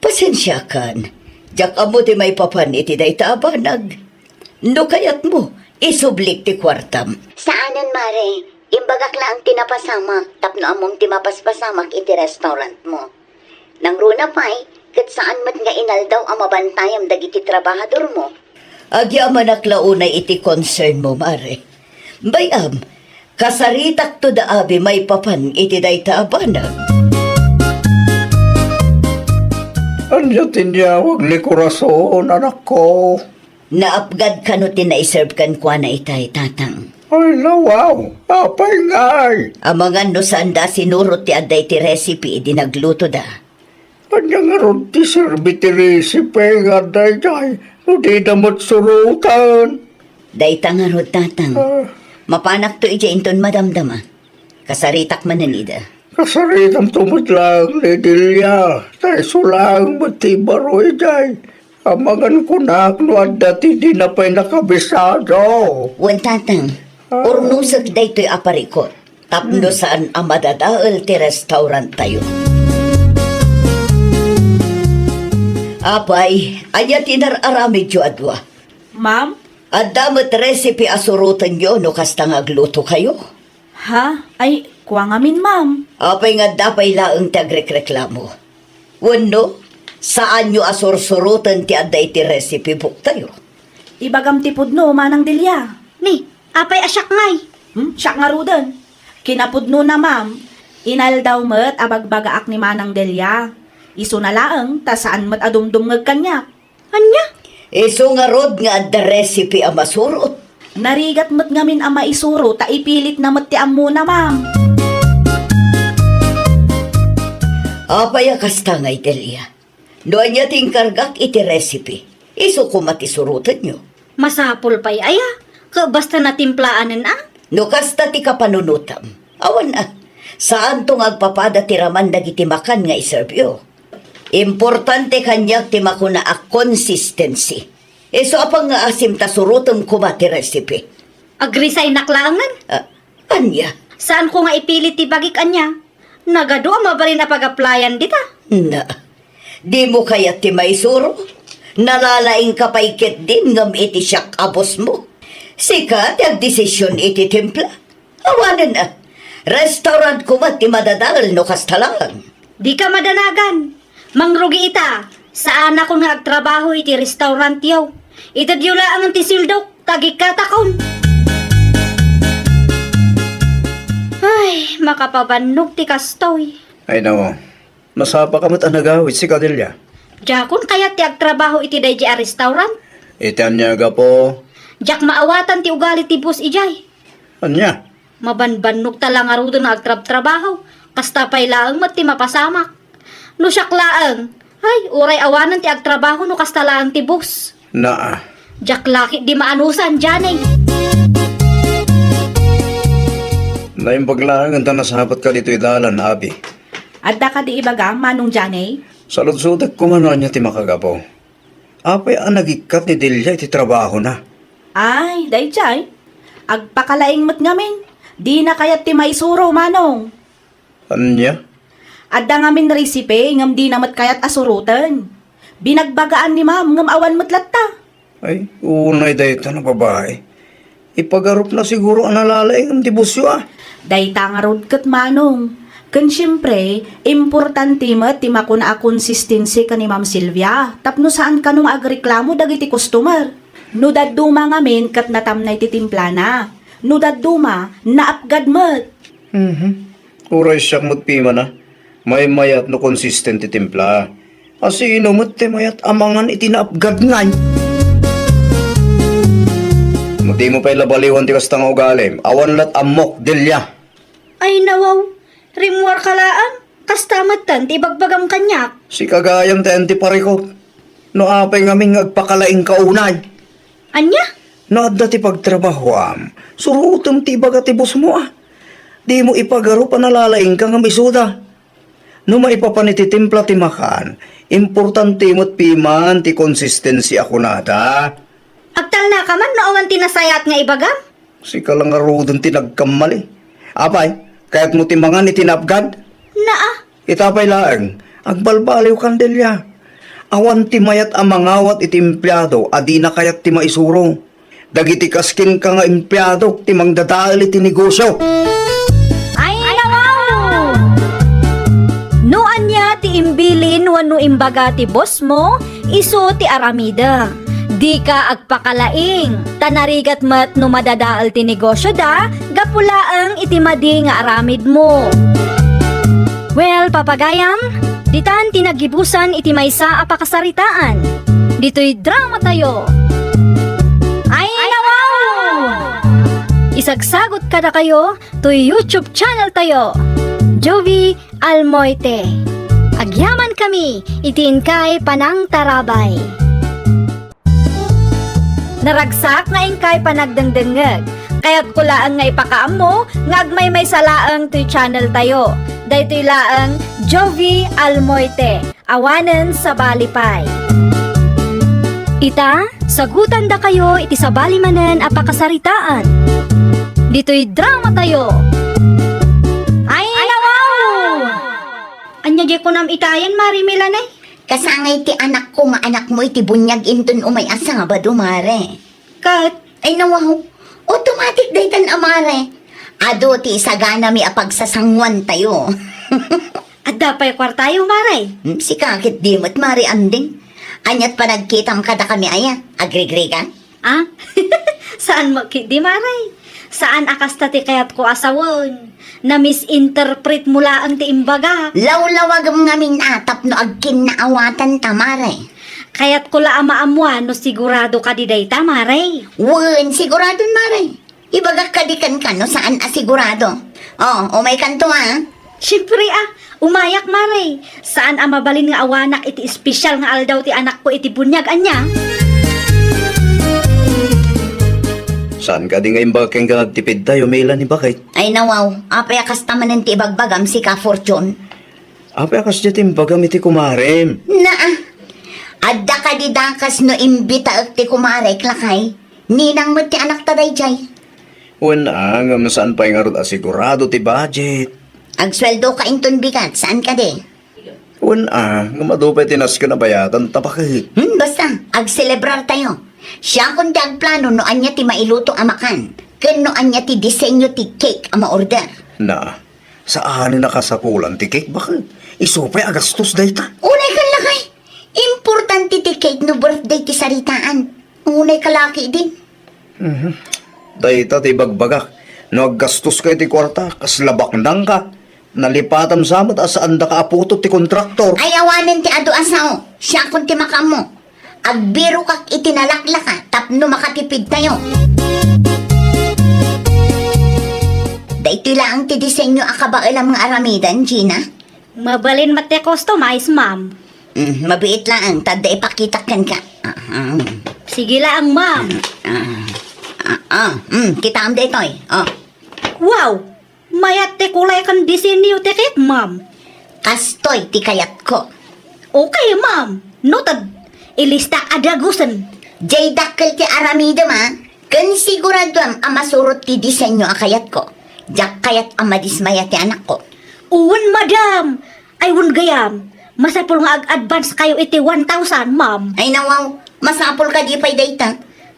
Pasensiakan. Diak ammo ti maipapan iti dayta a banag. No kayatmo, isublik ti kuartam. Saanen, Mare. Imbagak laeng ti napasamak tapno ammom ti mapaspasamak iti restaurantmo. Nangruna pay, ket saan met nga inaldaw a mabantayam dagiti trabahadormo. Agyamanak la unay iti concernmo, Mare. Bay-am, kasaritakto da abi maipapan iti dayta a banag. Ania ti inyawag ni Corazon, anakko? Naapgad kano ti naiserve kenkuana itay, Tatang? Ay, nawaw! Apay ngay? Amangan no saanda a sinurot ti adda iti recipe idi naglutoda. Ania ngarud ti serbi ti recipe nga adda idiay no dida met suroten? Dayta ngarud, Tatang. Ah. Mapanakto idiay inton madamdama. Kasaritak manen ida. Kasaritamto met laeng ni Delia, ta isu laeng met ti ibaro idiay. Amangan kunak no adda ti dina pay nakabisado. Wen, Tatang, Ah. urnosek daytoy a parikut tapno Hmm. saan a madadael ti restauranttayo. Apay, ania ti inar-aramidyo a dua? Ma'am? Adda met recipe a surotenyo no kasta nga aglutokayo? Ha? Ay, kua ngamin, ma'am. Apay nga adda pay laeng ti agrekreklamo? Wenno, saanyo a sursuroten ti adda iti recipe booktayo? Ibagam ti pudno, Manang Delia. Ni, apay a siak ngay? Hmm? Siak ngaruden. Kinapudnona, ma'am, inaldaw met a bagbagaak ni Manang Delia. Isuna laeng, ta saan met a dumdumngeg kaniak. Ania? Isu ngarud nga adda recipe a masurot. Narigat met ngamin a maisuro ta ipilitna met ti ammona, ma'am. Apay a kasta ngay, Delia? No ania ti inkargak iti recipe, isu koma ti surotenyo. Masapul pay aya? Ket basta natimplaanen a? No kasta ti kapanunotam, awan a. Saanto nga agpapada ti raman dagiti makan nga iserbiyo. Importante kaniak ti makuna a consistency. Isu a pangngaasim ta surotem koma ti recipe. Agresignak laengen? Ah, ania? Saanko nga ipilit ti bagik ania? Nagadu a mabalin a pag-applyan dita. Na, dimo kayat ti maisuro? Nalalaingka pay ketdin ngem iti siak a bossmo. Sika ti agdesision iti timpla. Awanen a. Restaurant koma ti madadael no kasta laeng. Dika madanagan. Mangrugi ita. Saanakon nga agtrabaho iti restaurantyo. Itedyo laengen ti sueldok, ta agikkatakon. Ay, makapabannog ti kastoy. Ay, nao. Nasapaka met a nagawid, sika, Delia. Diakon kayat ti agtrabaho iti daydi a restaurant. Iti ania a gapu? Diak maawatan ti ugali ti boss idiay. Ania? Mabanbannog ta la ngaruden nga agtrabtrabaho. Kasta pay laeng met ti mapasamak. No siak laeng, ay, uray awanen ti agtrabaho no kasta laeng ti boss. Naa. Diak la ketdi maanusan, Janey. Naimbag laeng ta nasapatka ditoy dalan, abi. Adda kadi ibagam, Manong Janey? Saludsodek koma no ania ti makagapu. Apay a nagikkat ni Delia iti trabahona? Ay, daydiay. Agpakalaing met ngamin. Dina kayat ti maisuro, Manong. Ania? Adda ngamin recipe ngem dina met kayat a suroten. Binagbagaan ni Ma'am ngem awan met latta. Ay, unay dayta a babai. Ipagarupna siguro a nalalaing ti bossyo a. Dayta ngarud ket, Manong. Ken siempre, importante met ti makuna a consistency ken ni Ma'am Sylvia tapno saan kano nga agreklamo dagiti customer. No dadduma ngamin ket natamnay ti timplana. No dadduma, naapgad met. Mhm. Uray siak met piman a, maymayat no consistent ti timpla. A sino met ti mayat a mangan iti naapgad ngay? No dimo pay la baliwan ti kasta nga ugalim, awan lat ammok, Delia. Ay, nawaw. Rimmuarka laeng. Kasta metten ti ibagbagam kaniak. Sika gayam ti anti parikut. No apay ngamin nga agpakalaingka unay? Ania? No adda ti pagtrabahoam, surotem ti ibaga ti bossmo a. Dimo ipagarup a nalalaingka ngem isuda. No maipapan iti timpla ti makan, importante met piman ti consistency a kunada. Agtalnaka man no awan ti nasayaat nga ibagam? Sika la ngaruden ti nagkamali. Apay, kayatmo ti mangan iti naapgad? Naa. Ita pay laeng, agbalbaliwkan, Delia. Awan ti mayat a mangawat iti empleado a dina kayat ti maisuro. Dagiti kas kenka nga empleadok ti mangdadael iti negosyo. Ay, nawaw! No ania ti imbilin wenno imbaga ti bossmo, isu ti aramidem. Dika agpakalaing, ta narigat met no madadael ti negosyoda gapu laeng iti madi nga aramidmo. Well, papagayam, ditan ti naggibusan iti maysa a pakasaritaan. Ditoy dramatayo. Ay, nawaw! Isagsagot kadakayo toy YouTube channel tayo, Jovi Almoite. Agyaman kami iti inkay panangtarabay. Naragsak nga inkay panagdengdengngeg, Kayatko laeng nga ipakaammo nga agmaymaysa laeng toy channel tayo. Daytoy laeng Jovie Almoite, awanen sabali pay. Ita, sagutandakayo iti sabali manen a pakasaritaan. Ditoy drama tayo. Ay, nawaw! Ania diay kunam itayen, Mare Melanie? Kasangay ti anakko nga anakmo iti buniag inton umay a Sabado, Mare. Ket? Ay, nawaw. Automatic daytan a, Mare. Adu ti isaganami a pagsasanguantayo. Adda pay kuartayo, Mare? Hmm, sika ket di met, Mare Anding. Aniat panagkitam kadakami aya? Agrigrigan? Ah? Saan mo ketdi, Mare? Saan a kasta ti kayatko a sawen? Na-misinterpret mo laeng ti imbaga. Lawlawagem ngamin a tapno agkinnaawatan ta, Mare. Kayatko la a maammuan no sigurado kadi dayta, Mare. Wen, siguradon, Mare. Ibagak kadi kenka no saan a sigurado. O, umaykanto, a. Siempre, a. Umayak, Mare. Saan a mabalin nga awanak iti espesyal nga aldaw ti anakko iti buniag, ania? Saan kadi nga imbagak kenka nga agtipidtayo, Melanie, baket? Ay, nawaw. Apay a kasta manen ti ibagbagam, sika, Fortune? Apay a kasdiay ti imbagam iti kumarem? Naa. Adda kadi dakes no imbitaek ti kumarek, lakay? Ninang met ti anakta daydiay. Wen a, ngem saan pay ngarud a sigurado ti budget? Agsueldoka inton bigat, saan kadi? Wen a, ngem adu pay ti nasken a bayadanta, baket. Hmm, basta, agselebrartayo. Siakon ti agplano no ania ti mailuto a makan, ken no ania ti disenyo ti cake a maorder. Na, saanen a kasapulan ti cake, baket. Isu pay a gastos dayta. Unay kan lakay. Importante ti cake no birthday ti saritaan. Unay ka laki din. Mhm. Dayta ti ibagbagak. No aggastoska iti kuarta, kasla baknangka. Nalipatam sa met a saandaka a putod ti kontraktor. Ay, awanen ti adu a sao. Siakon ti makaammo. Agbirokak iti nalaklaka tapno makatipidtayo. Daytoy laeng ti disenyo a kabaelam nga aramiden, Gina? Mabalin met ti customize, ma'am. Mm, mabiit laeng, ta adda ipakitak kenka. Ah, ah. Sige laeng, ma'am. Ah, ah, ah, mm, kitaem daytoy. Oh. Wow! Mayat ti kulay ken disenyo ti cake, ma'am. Kastoy ti kayatko. Okay, ma'am. Noted. Ilistak a dagusen. Jay dakkel ti aramidem, a. Ken siguraduem a masurot ti disenyo a kayatko. Diak kayat a madismaya ti anakko. Wen, madam. Ay, wen gayam. Masapul nga ag-advance kayo iti one thousand, ma'am. Ay, nawaw. Masapul kadi pay dayta?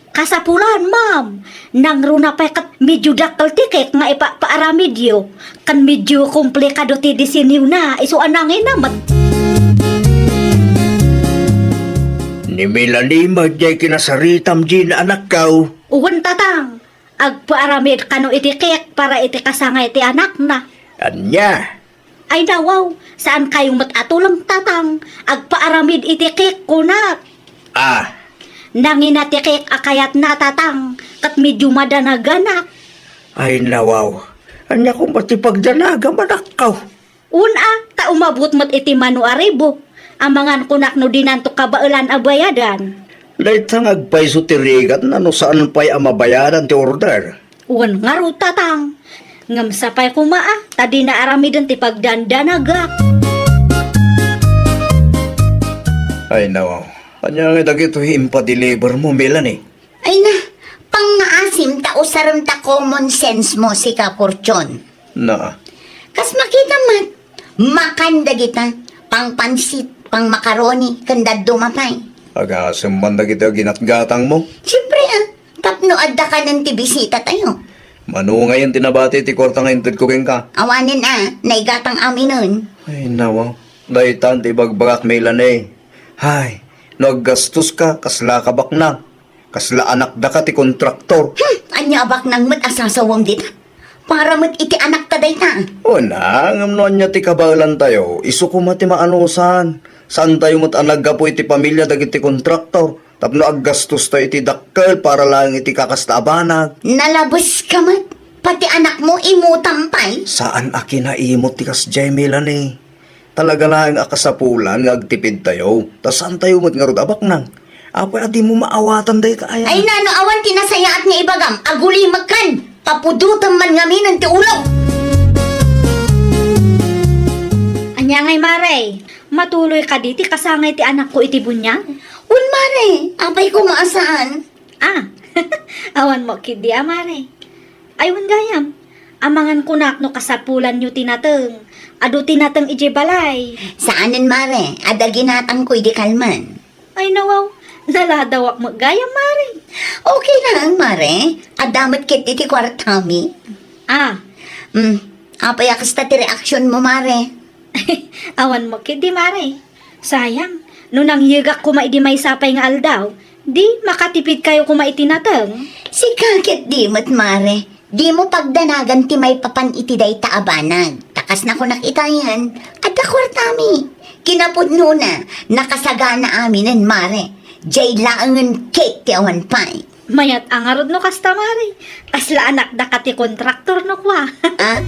Kasapulan, ma'am. Nangruna pay ket medyo dakkel ti cake nga ipapaaramidyo. Ken medyo komplikado ti disenyona. Isu a nangina met. Ni Melanie met jay kinasaritam, Gina, anakko. Wen, tatang. Agpaaramid kano iti cake para iti kasangay ti anakna. Ania? Ay, nawaw, saan kayo met a tulong, tatang? Agpaaramid iti cake, kunak. Ah. Nangina ti cake a kayatna, tatang, ket medyo madanaganak. Ay, nawaw. Ania koma ti pagdanagam, anakko? Wen a, ta umabot met iti mano a ribo. Amangan kunak no dinanto kabaelan a bayadan. Dayta nga agpayso ti rigatna no saan pay a mabayadan ti order. Wen ngarud, tatang. Ngem sapay koma a, ta dina aramiden ti pagdandanagak. Ay, nawaw. Ania ngay dagitoy impadeliver mo, Melanie? Ay na, pangngaasim ta usarem ta common sense mo, sika, Fortune. Na. Kas makita met, makan dagita, pangpansit, pangmacaroni, ken dadduma pay. Agasem man dagiti aginatgatang mo? Siempre, a, tapno adda kanen ti bisita tayo. Mano ngayen ti nabati ti kuarta nga intedko kenka? Awanen, a, naigatang aminen. Ay, nawaw. Daytan ti ibagbagak, Melanie. Hay, no aggastoska, kasla ka baknang. Kasla anakdaka ti kontraktor. Hmm, ania a baknang met a sasawem dita? Para met iti anakta dayta. O na, ngem no ania ti kabaelantayo, isu koma ti maanusan. Saantayo met a naggapu iti pamilia dagiti kontraktor. Tapno aggastostayo iti dakkel para laeng iti kakasta a banag. Nalabeska met. Pati anakmo, imutam pay. Saan a kinaimut ti kasdiay, Melanie. Talaga laeng a kasapulan nga agtipidtayo, ta saantayo met ngarud a baknang. Apay a dimo maawatan dayta aya? Ay, nano, awan ti nasayaat nga ibagam, agulimekkan! Papudotem man ngaminen ti ulom. Ania ngay, Mare? Matuloy kadi ti kasangay ti anakko iti buniag? Wen, Mare. Apay koma a saan? Ah, awan mo ketdi a, Mare. Ay, wen gayam. Amangan kunak no kasapulanyo ti nateng. Adu ti nateng idiay balay. Saanen, Mare. Adda ginatangko idi kalman. Ay, nawaw. Naladawak met gayam, Mare. Okay laeng, Mare. Adda met ketdi ti kuartami. Ah. Hmm. Apay a kasta ti reaksionmo, Mare? Awan mo ketdi, Mare. Sayang, no nangyegak koma idi maysa pay nga aldaw, di makatipidkayo koma iti nateng. Sika ketdi met, Mare. Dimo pagdanagan ti maipapan iti dayta a banag. Ta kas nakunak itayen, adda kuartami. Kinapudnona, nakasagana aminen, Mare. Diay laengen cake ti awan pay. Mayat a ngarud no kasta, Mare. Kasla anakdaka ti kontraktor no kua. Ah?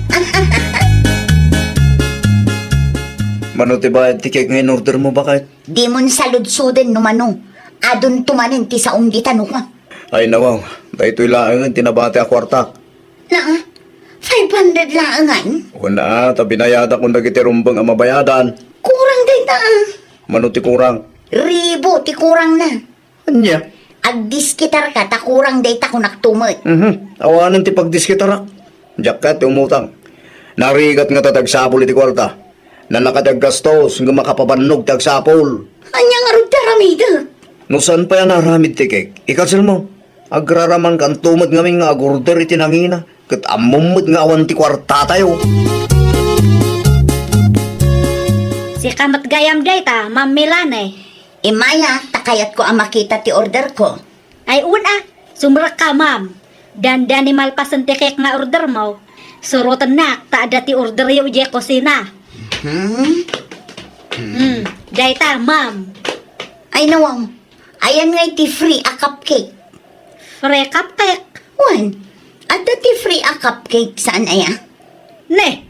Mano ti bayad ti cake nga in-ordermo, baket? Dimon saludsoden no mano. Adunto manen ti saom dita no kua. Ay, nawaw. Daytoy laengen ti nabati a kuartak. Na, five hundred laengen? Wen a, ta binayadak kun dagiti rumbeng a mabayadan. Kurang dayta, ah. Mano ti kurang? Ribu ti kurangna. Ania? Agdiskitarka ta kurang dayta kunakto met. Mhm. Awanen ti pagdiskitarak. Diak kayat ti umutang. Narigat ngata ti agsapul iti kuarta. Nalaka ti aggastos, ngem makapabannog ti agsapul. Ania ngarud ti aramidek? No saan pay a naaramid ti cake, ikanselmo. Agraramankanto met ngamin nga agorder iti nangina, ket ammom met nga awan ti kuartatayo. Sika met gayam dayta, Ma'am Melanie. Immayak, ta kayatko a makita ti orderko. Ay, wen a, sumrekka, ma'am. Dandani malpasen ti cake nga ordermo. Surotennak ta adda ti orderyo idiay kusina. Hmm? Hmm, dayta, ma'am. Ay, nawaw. Ayan ngay ti free a cupcake. Free cupcake? Wen, adda ti free a cupcake, saan aya? Ne,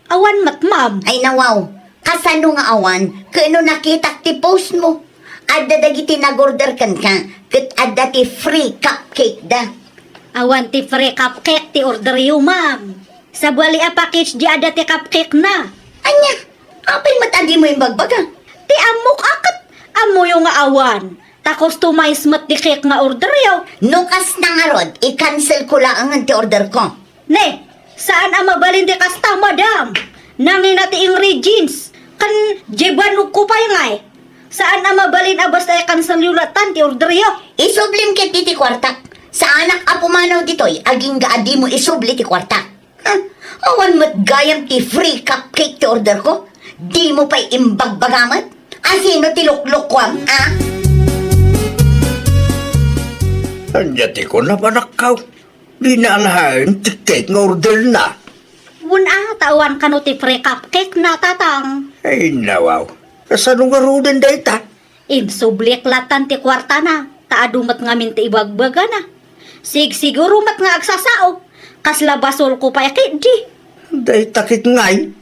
awan met, ma'am. Ay, nawaw. Kasano nga awan? Ket no nakitak ti post mo, adda dagiti nag-order kenka, ket adda ti free cupcake da. Awan ti free cupcake ti orderyo, ma'am. Sabali a package di adda ti cupcake na. Ania? Apay met a dimo imbagbaga? Ti ammok a ket ammoyo nga awan. Ta customize met ti cake nga orderyo. No kasna ngarud, i-cancel ko laengen ti order ko. Ne, saan a mabalin ti kasta, madam. Nangina ti ingredients. Ken diay bannog ko pay ngay. Saan a mabalin a basta i-cancel yo latan ti order yo. Isublim ket iti kuartak. Saanak a pumanaw ditoy, agingga a dimo isubli ti kuartak. Ha? Awan met gayam ti free cupcake ti order ko. Dimo pay imbagbaga met. Asino ti luklukuam, a? Ania ti kunam, anakko? Dina alaen ti cake nga orderna. Wen a, ta awan kano ti free cupcake na, tatang. Ay, nawaw. Kasano ngaruden dayta? Insublik latan ti kuartana, ta adu met ngamin ti ibagbagana. Sigsiguro met nga agsasao, kasla basolko pay ketdi. Dayta ket ngay?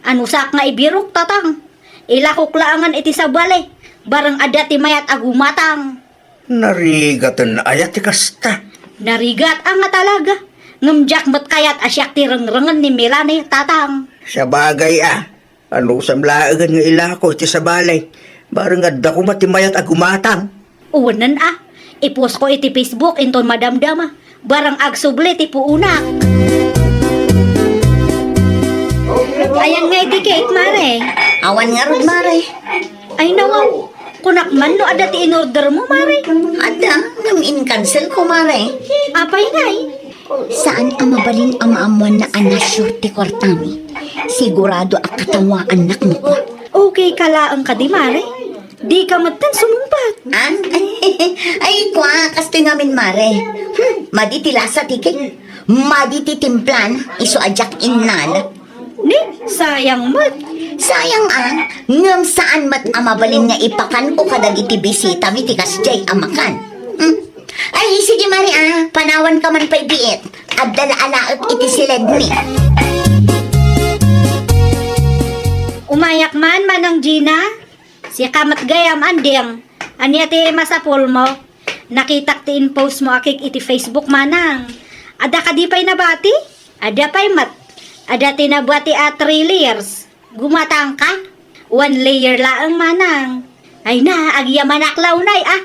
Anusak nga ibirok, tatang. Ilakok laengen iti sabali, bareng adda ti mayat a gumatang. Narigaten aya ti kasta? Narigat a nga talaga. Ngem diak met kayat a siak ti rengrengen ni Melanie, tatang. Sabagay a, anusam laengen nga ilako iti sabali, bareng adda koma ti mayat a gumatang. Unen a, i-post ko iti Facebook inton madamdama, bareng agsubli ti puonak. Ayan nga iti cake, mare. Awan ngarud, mare. Ay, nawaw. Kunak man no adda ti in-order mo, mare. Adda, ngem in-cancel ko, mare. Apay ngay? Saan a mabalin a maammoanna a na-sure ti kuartami. Sigurado a katawaannak no kua. Okay ka laeng kadi, mare? Dika metten sumungbat. Ah? Ay, kua, kastoy ngamin, mare. Hmm, madi ti lasa ti cake. Madi ti timplan, isu a diak innala. Ni, sayang met. Sayang a, ngem saan met a mabalin nga ipakanko kadagiti bisitami ti kasdiay a makan. Hmm? Ay, sige, mare a, panawanka man pay biit. Adda la alaek iti siledmi. Umayak man, Manang Gina. Sika met gayam, anding. Ania ti masapulmo? Nakitak ti in-post mo a cake iti Facebook, manang. Adda kadi pay nabati? Adda pay met. Adda ti nabati a three layers. Gumatangka? One layer laeng, manang. Ay na, agyamanak la unay, ah.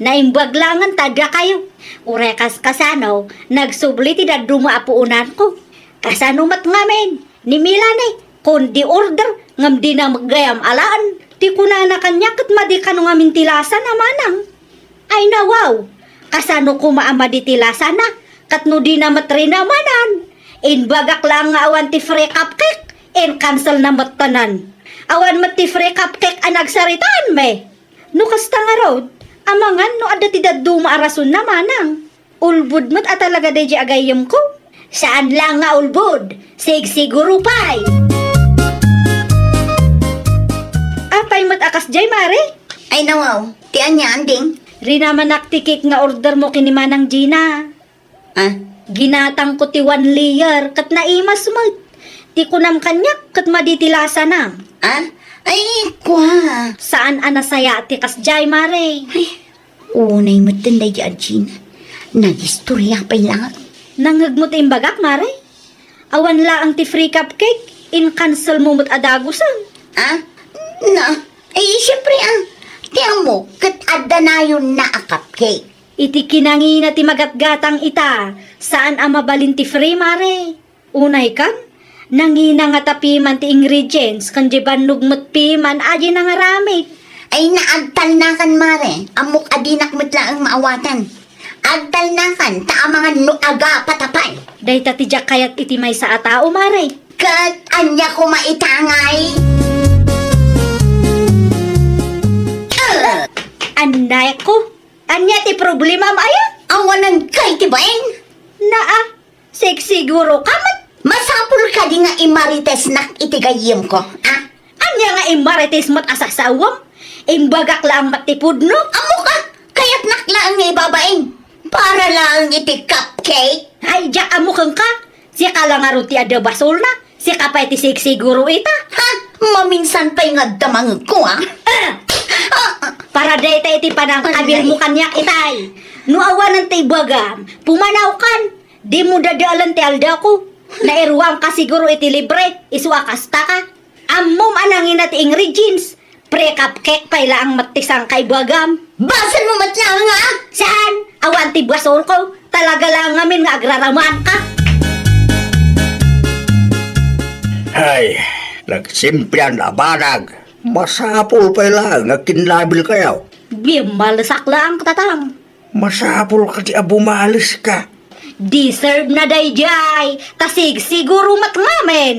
Naimbag laengen ta addakayo. Uray kas kasano, nagsubli ti dadduma a puonanko. Kasano met ngamin? Ni Melanie, kundi order, ngem dina met gayam alaen. Ti kunana kaniak ket madi kano ngamin ti lasana, manang. Ay nawaw, kasano koma a madi ti lasana? Ket no dina met rinamanan, imbagak laeng nga awan ti free cupcake, in-cancel na met tanan. Awan met ti free cupcake a nagsaritaanmi. No kasta ngarud, amangan no adda ti dadduma a rasonna, manang. Ulbod met a talaga daydiay a gayyemko. Saan laeng nga ulbod, sigsiguro pay. Apay met a kasdiay, mare? Ay nawaw, ti ania, anding? Rinamanak ti cake nga order mo ken ni Manang Gina. Ah? Ginatangko ti one layer, ket naimas met. Ti kunam kaniak, ket madi ti lasana. Ah? Ay, kua. Saan a nasayaat ti kasdiay, mare? Ay, unay metten daydi a Gina. Nagistorya pay laeng. Nangngegmo ti imbagak, mare? Awan laeng ti free cupcake, in-cancel mo met a dagusen. Ah? Na, ay, siyempre, ah. Ti ammo, ket adda nayonna a cupcake. Iti kinangina ti magatgatang ita, saan a mabalin ti free, mare. Unay kan, nangina ngata piman ti ingredients, ken di bannog met piman a di nangaramid. Ay, naagtalnakan, mare. Ammok a dinak met laeng maawatan. Agtalnakan, ta amangan no agapata pay. Dayta ti diak kayat iti maysa a tao, mare. Ket ania koma ita ngay? Annayko, ania ti problemam aya? Awanan kay ti bain? Naa, sigsiguro ka met. Masapul kadi nga immaritesnak iti gayyemko, a? Ania nga immarites met a sasawem? Imbagak laeng met ti pudno. Ammok a, kayatnak laeng nga ibabain. Para laeng iti cupcake. Ay, diak ammo kenka. Sika la ngarud ti adda basolna. Sika pay ti sigsiguro ita. Ha? Maminsan pay nga adda mangegko, a? Ah! Ah, ah. Para dayta iti panangkabilmo kaniak itay. No awanen ti ibagam, pumanawkan. Dimo dadaelen ti aldawko. Nairuangka siguro iti libre, isu a kastaka. Ammom a nangina ti ingredients. Pre-cupcake pay laeng met ti sangka ibagam. Basolmo met laeng, a? Saan? Awan ti basolko. Talaga laeng ngamin nga agraramanka. Ay, nagsimpian a banag. Masapul pay laeng nga kinnabilkayo. Bimalesak laeng, tatang. Masapul kadi a bumaleska. Deserve na daydiay, ta sigsiguro met ngamin.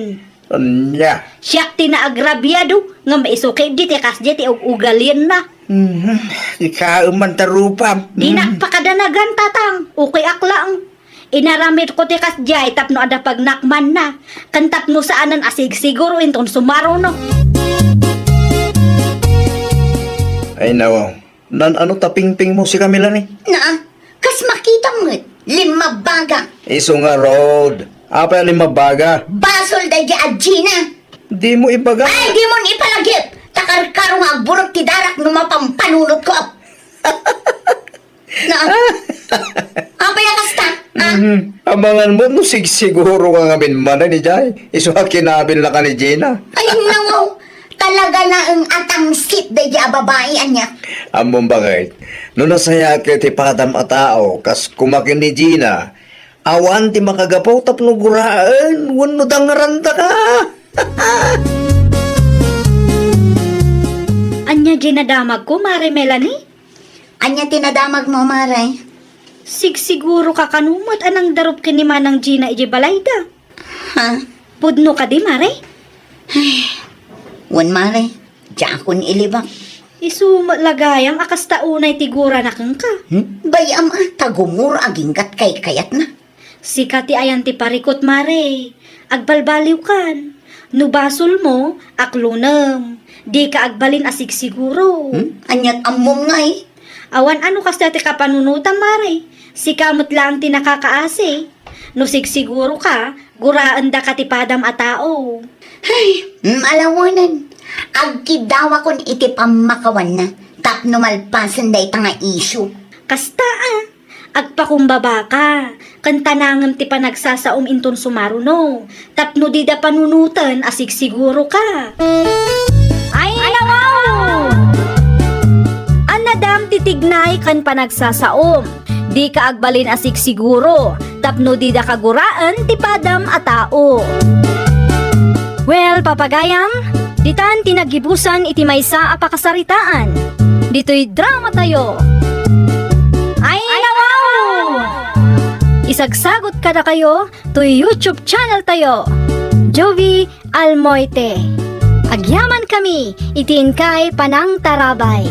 Ania? Siak ti naagrabiado, ngem isu ketdi ti kasdiay ti ug-ugalienna. Mhm, ikaem man ta rupam. Dinak pakadanagan, tatang. Ukoyak laeng. Inaramidko ti kasdiay tapno adda pagnakmanna, ken tapno saanen a sigsiguro inton sumaruno. Ay, nawaw. Nan-ano ta pingpingmo sika, Melanie? Naa, kas makitam met, limmabbaga. Isu ngarud, apay a limmabbaga? Basol daydi a Gina. Dimo ibaga. Ay, dimon ipalagip. Ta karkaro nga agburek ti darak no mapampanunotko. Naa. Apay a kasta? Ah? Mhm. Amangan mo no sigsiguro ka ngamin manen idiay. Isu a kinabilnaka ni Gina. Ay, nawaw. Talaga laeng a tangsit daydi a babai, ania? Ammom bakit? No nasayaat ti padam a tao, kas koma ken ni Gina, awan ti makagapu tapno guraen wenno dangrantaka. Ania diay nadamagko, Mare Melanie? Ania ti nadamagmo, Mare? Sigsiguro ka kano met a nangdarup ken ni Manang Gina idiay balayda. Ha? Pudno kadi, Mare? Ay, wen, Mare, diakon ilibak. Isu met la gayam a kasta unay ti gurana kenka. Hmm? Bay-am a, ta gumura aginggat kaykayatna. Sika ti ayan ti parikut, Mare. Agbalbaliwkan. No basolmo, aklonem. Dika agbalin a sigsiguro. Hmm? Aniat ammom ngay? Awan a no kasta ti kapanunotam, Mare. Sika met laeng ti nakakaasi. No sigsiguro ka, guraendaka ti padam a tao. Ay, malawanan. Agkidawakon iti pammakawanna tapno malpasen dayta nga isyu. Kasta a, Agpakumbabaka, ken tanangem ti panagsasaom inton sumaruno, tapno dida panunoten a sigsiguro ka. Ay, nawaw! Annadam ti tignay ken panagsasaom. Dika agbalin a sigsiguro, tapno dida kaguraen ti padam a tao. Well, papagayam, ditan ti naggibusan iti maysa a pakasaritaan. Ditoy drama tayo. Ay, nawaw! Isagsagot kadakayo toy YouTube channel tayo, Jovi Almoite. Agyaman kami iti inkay panangtarabay.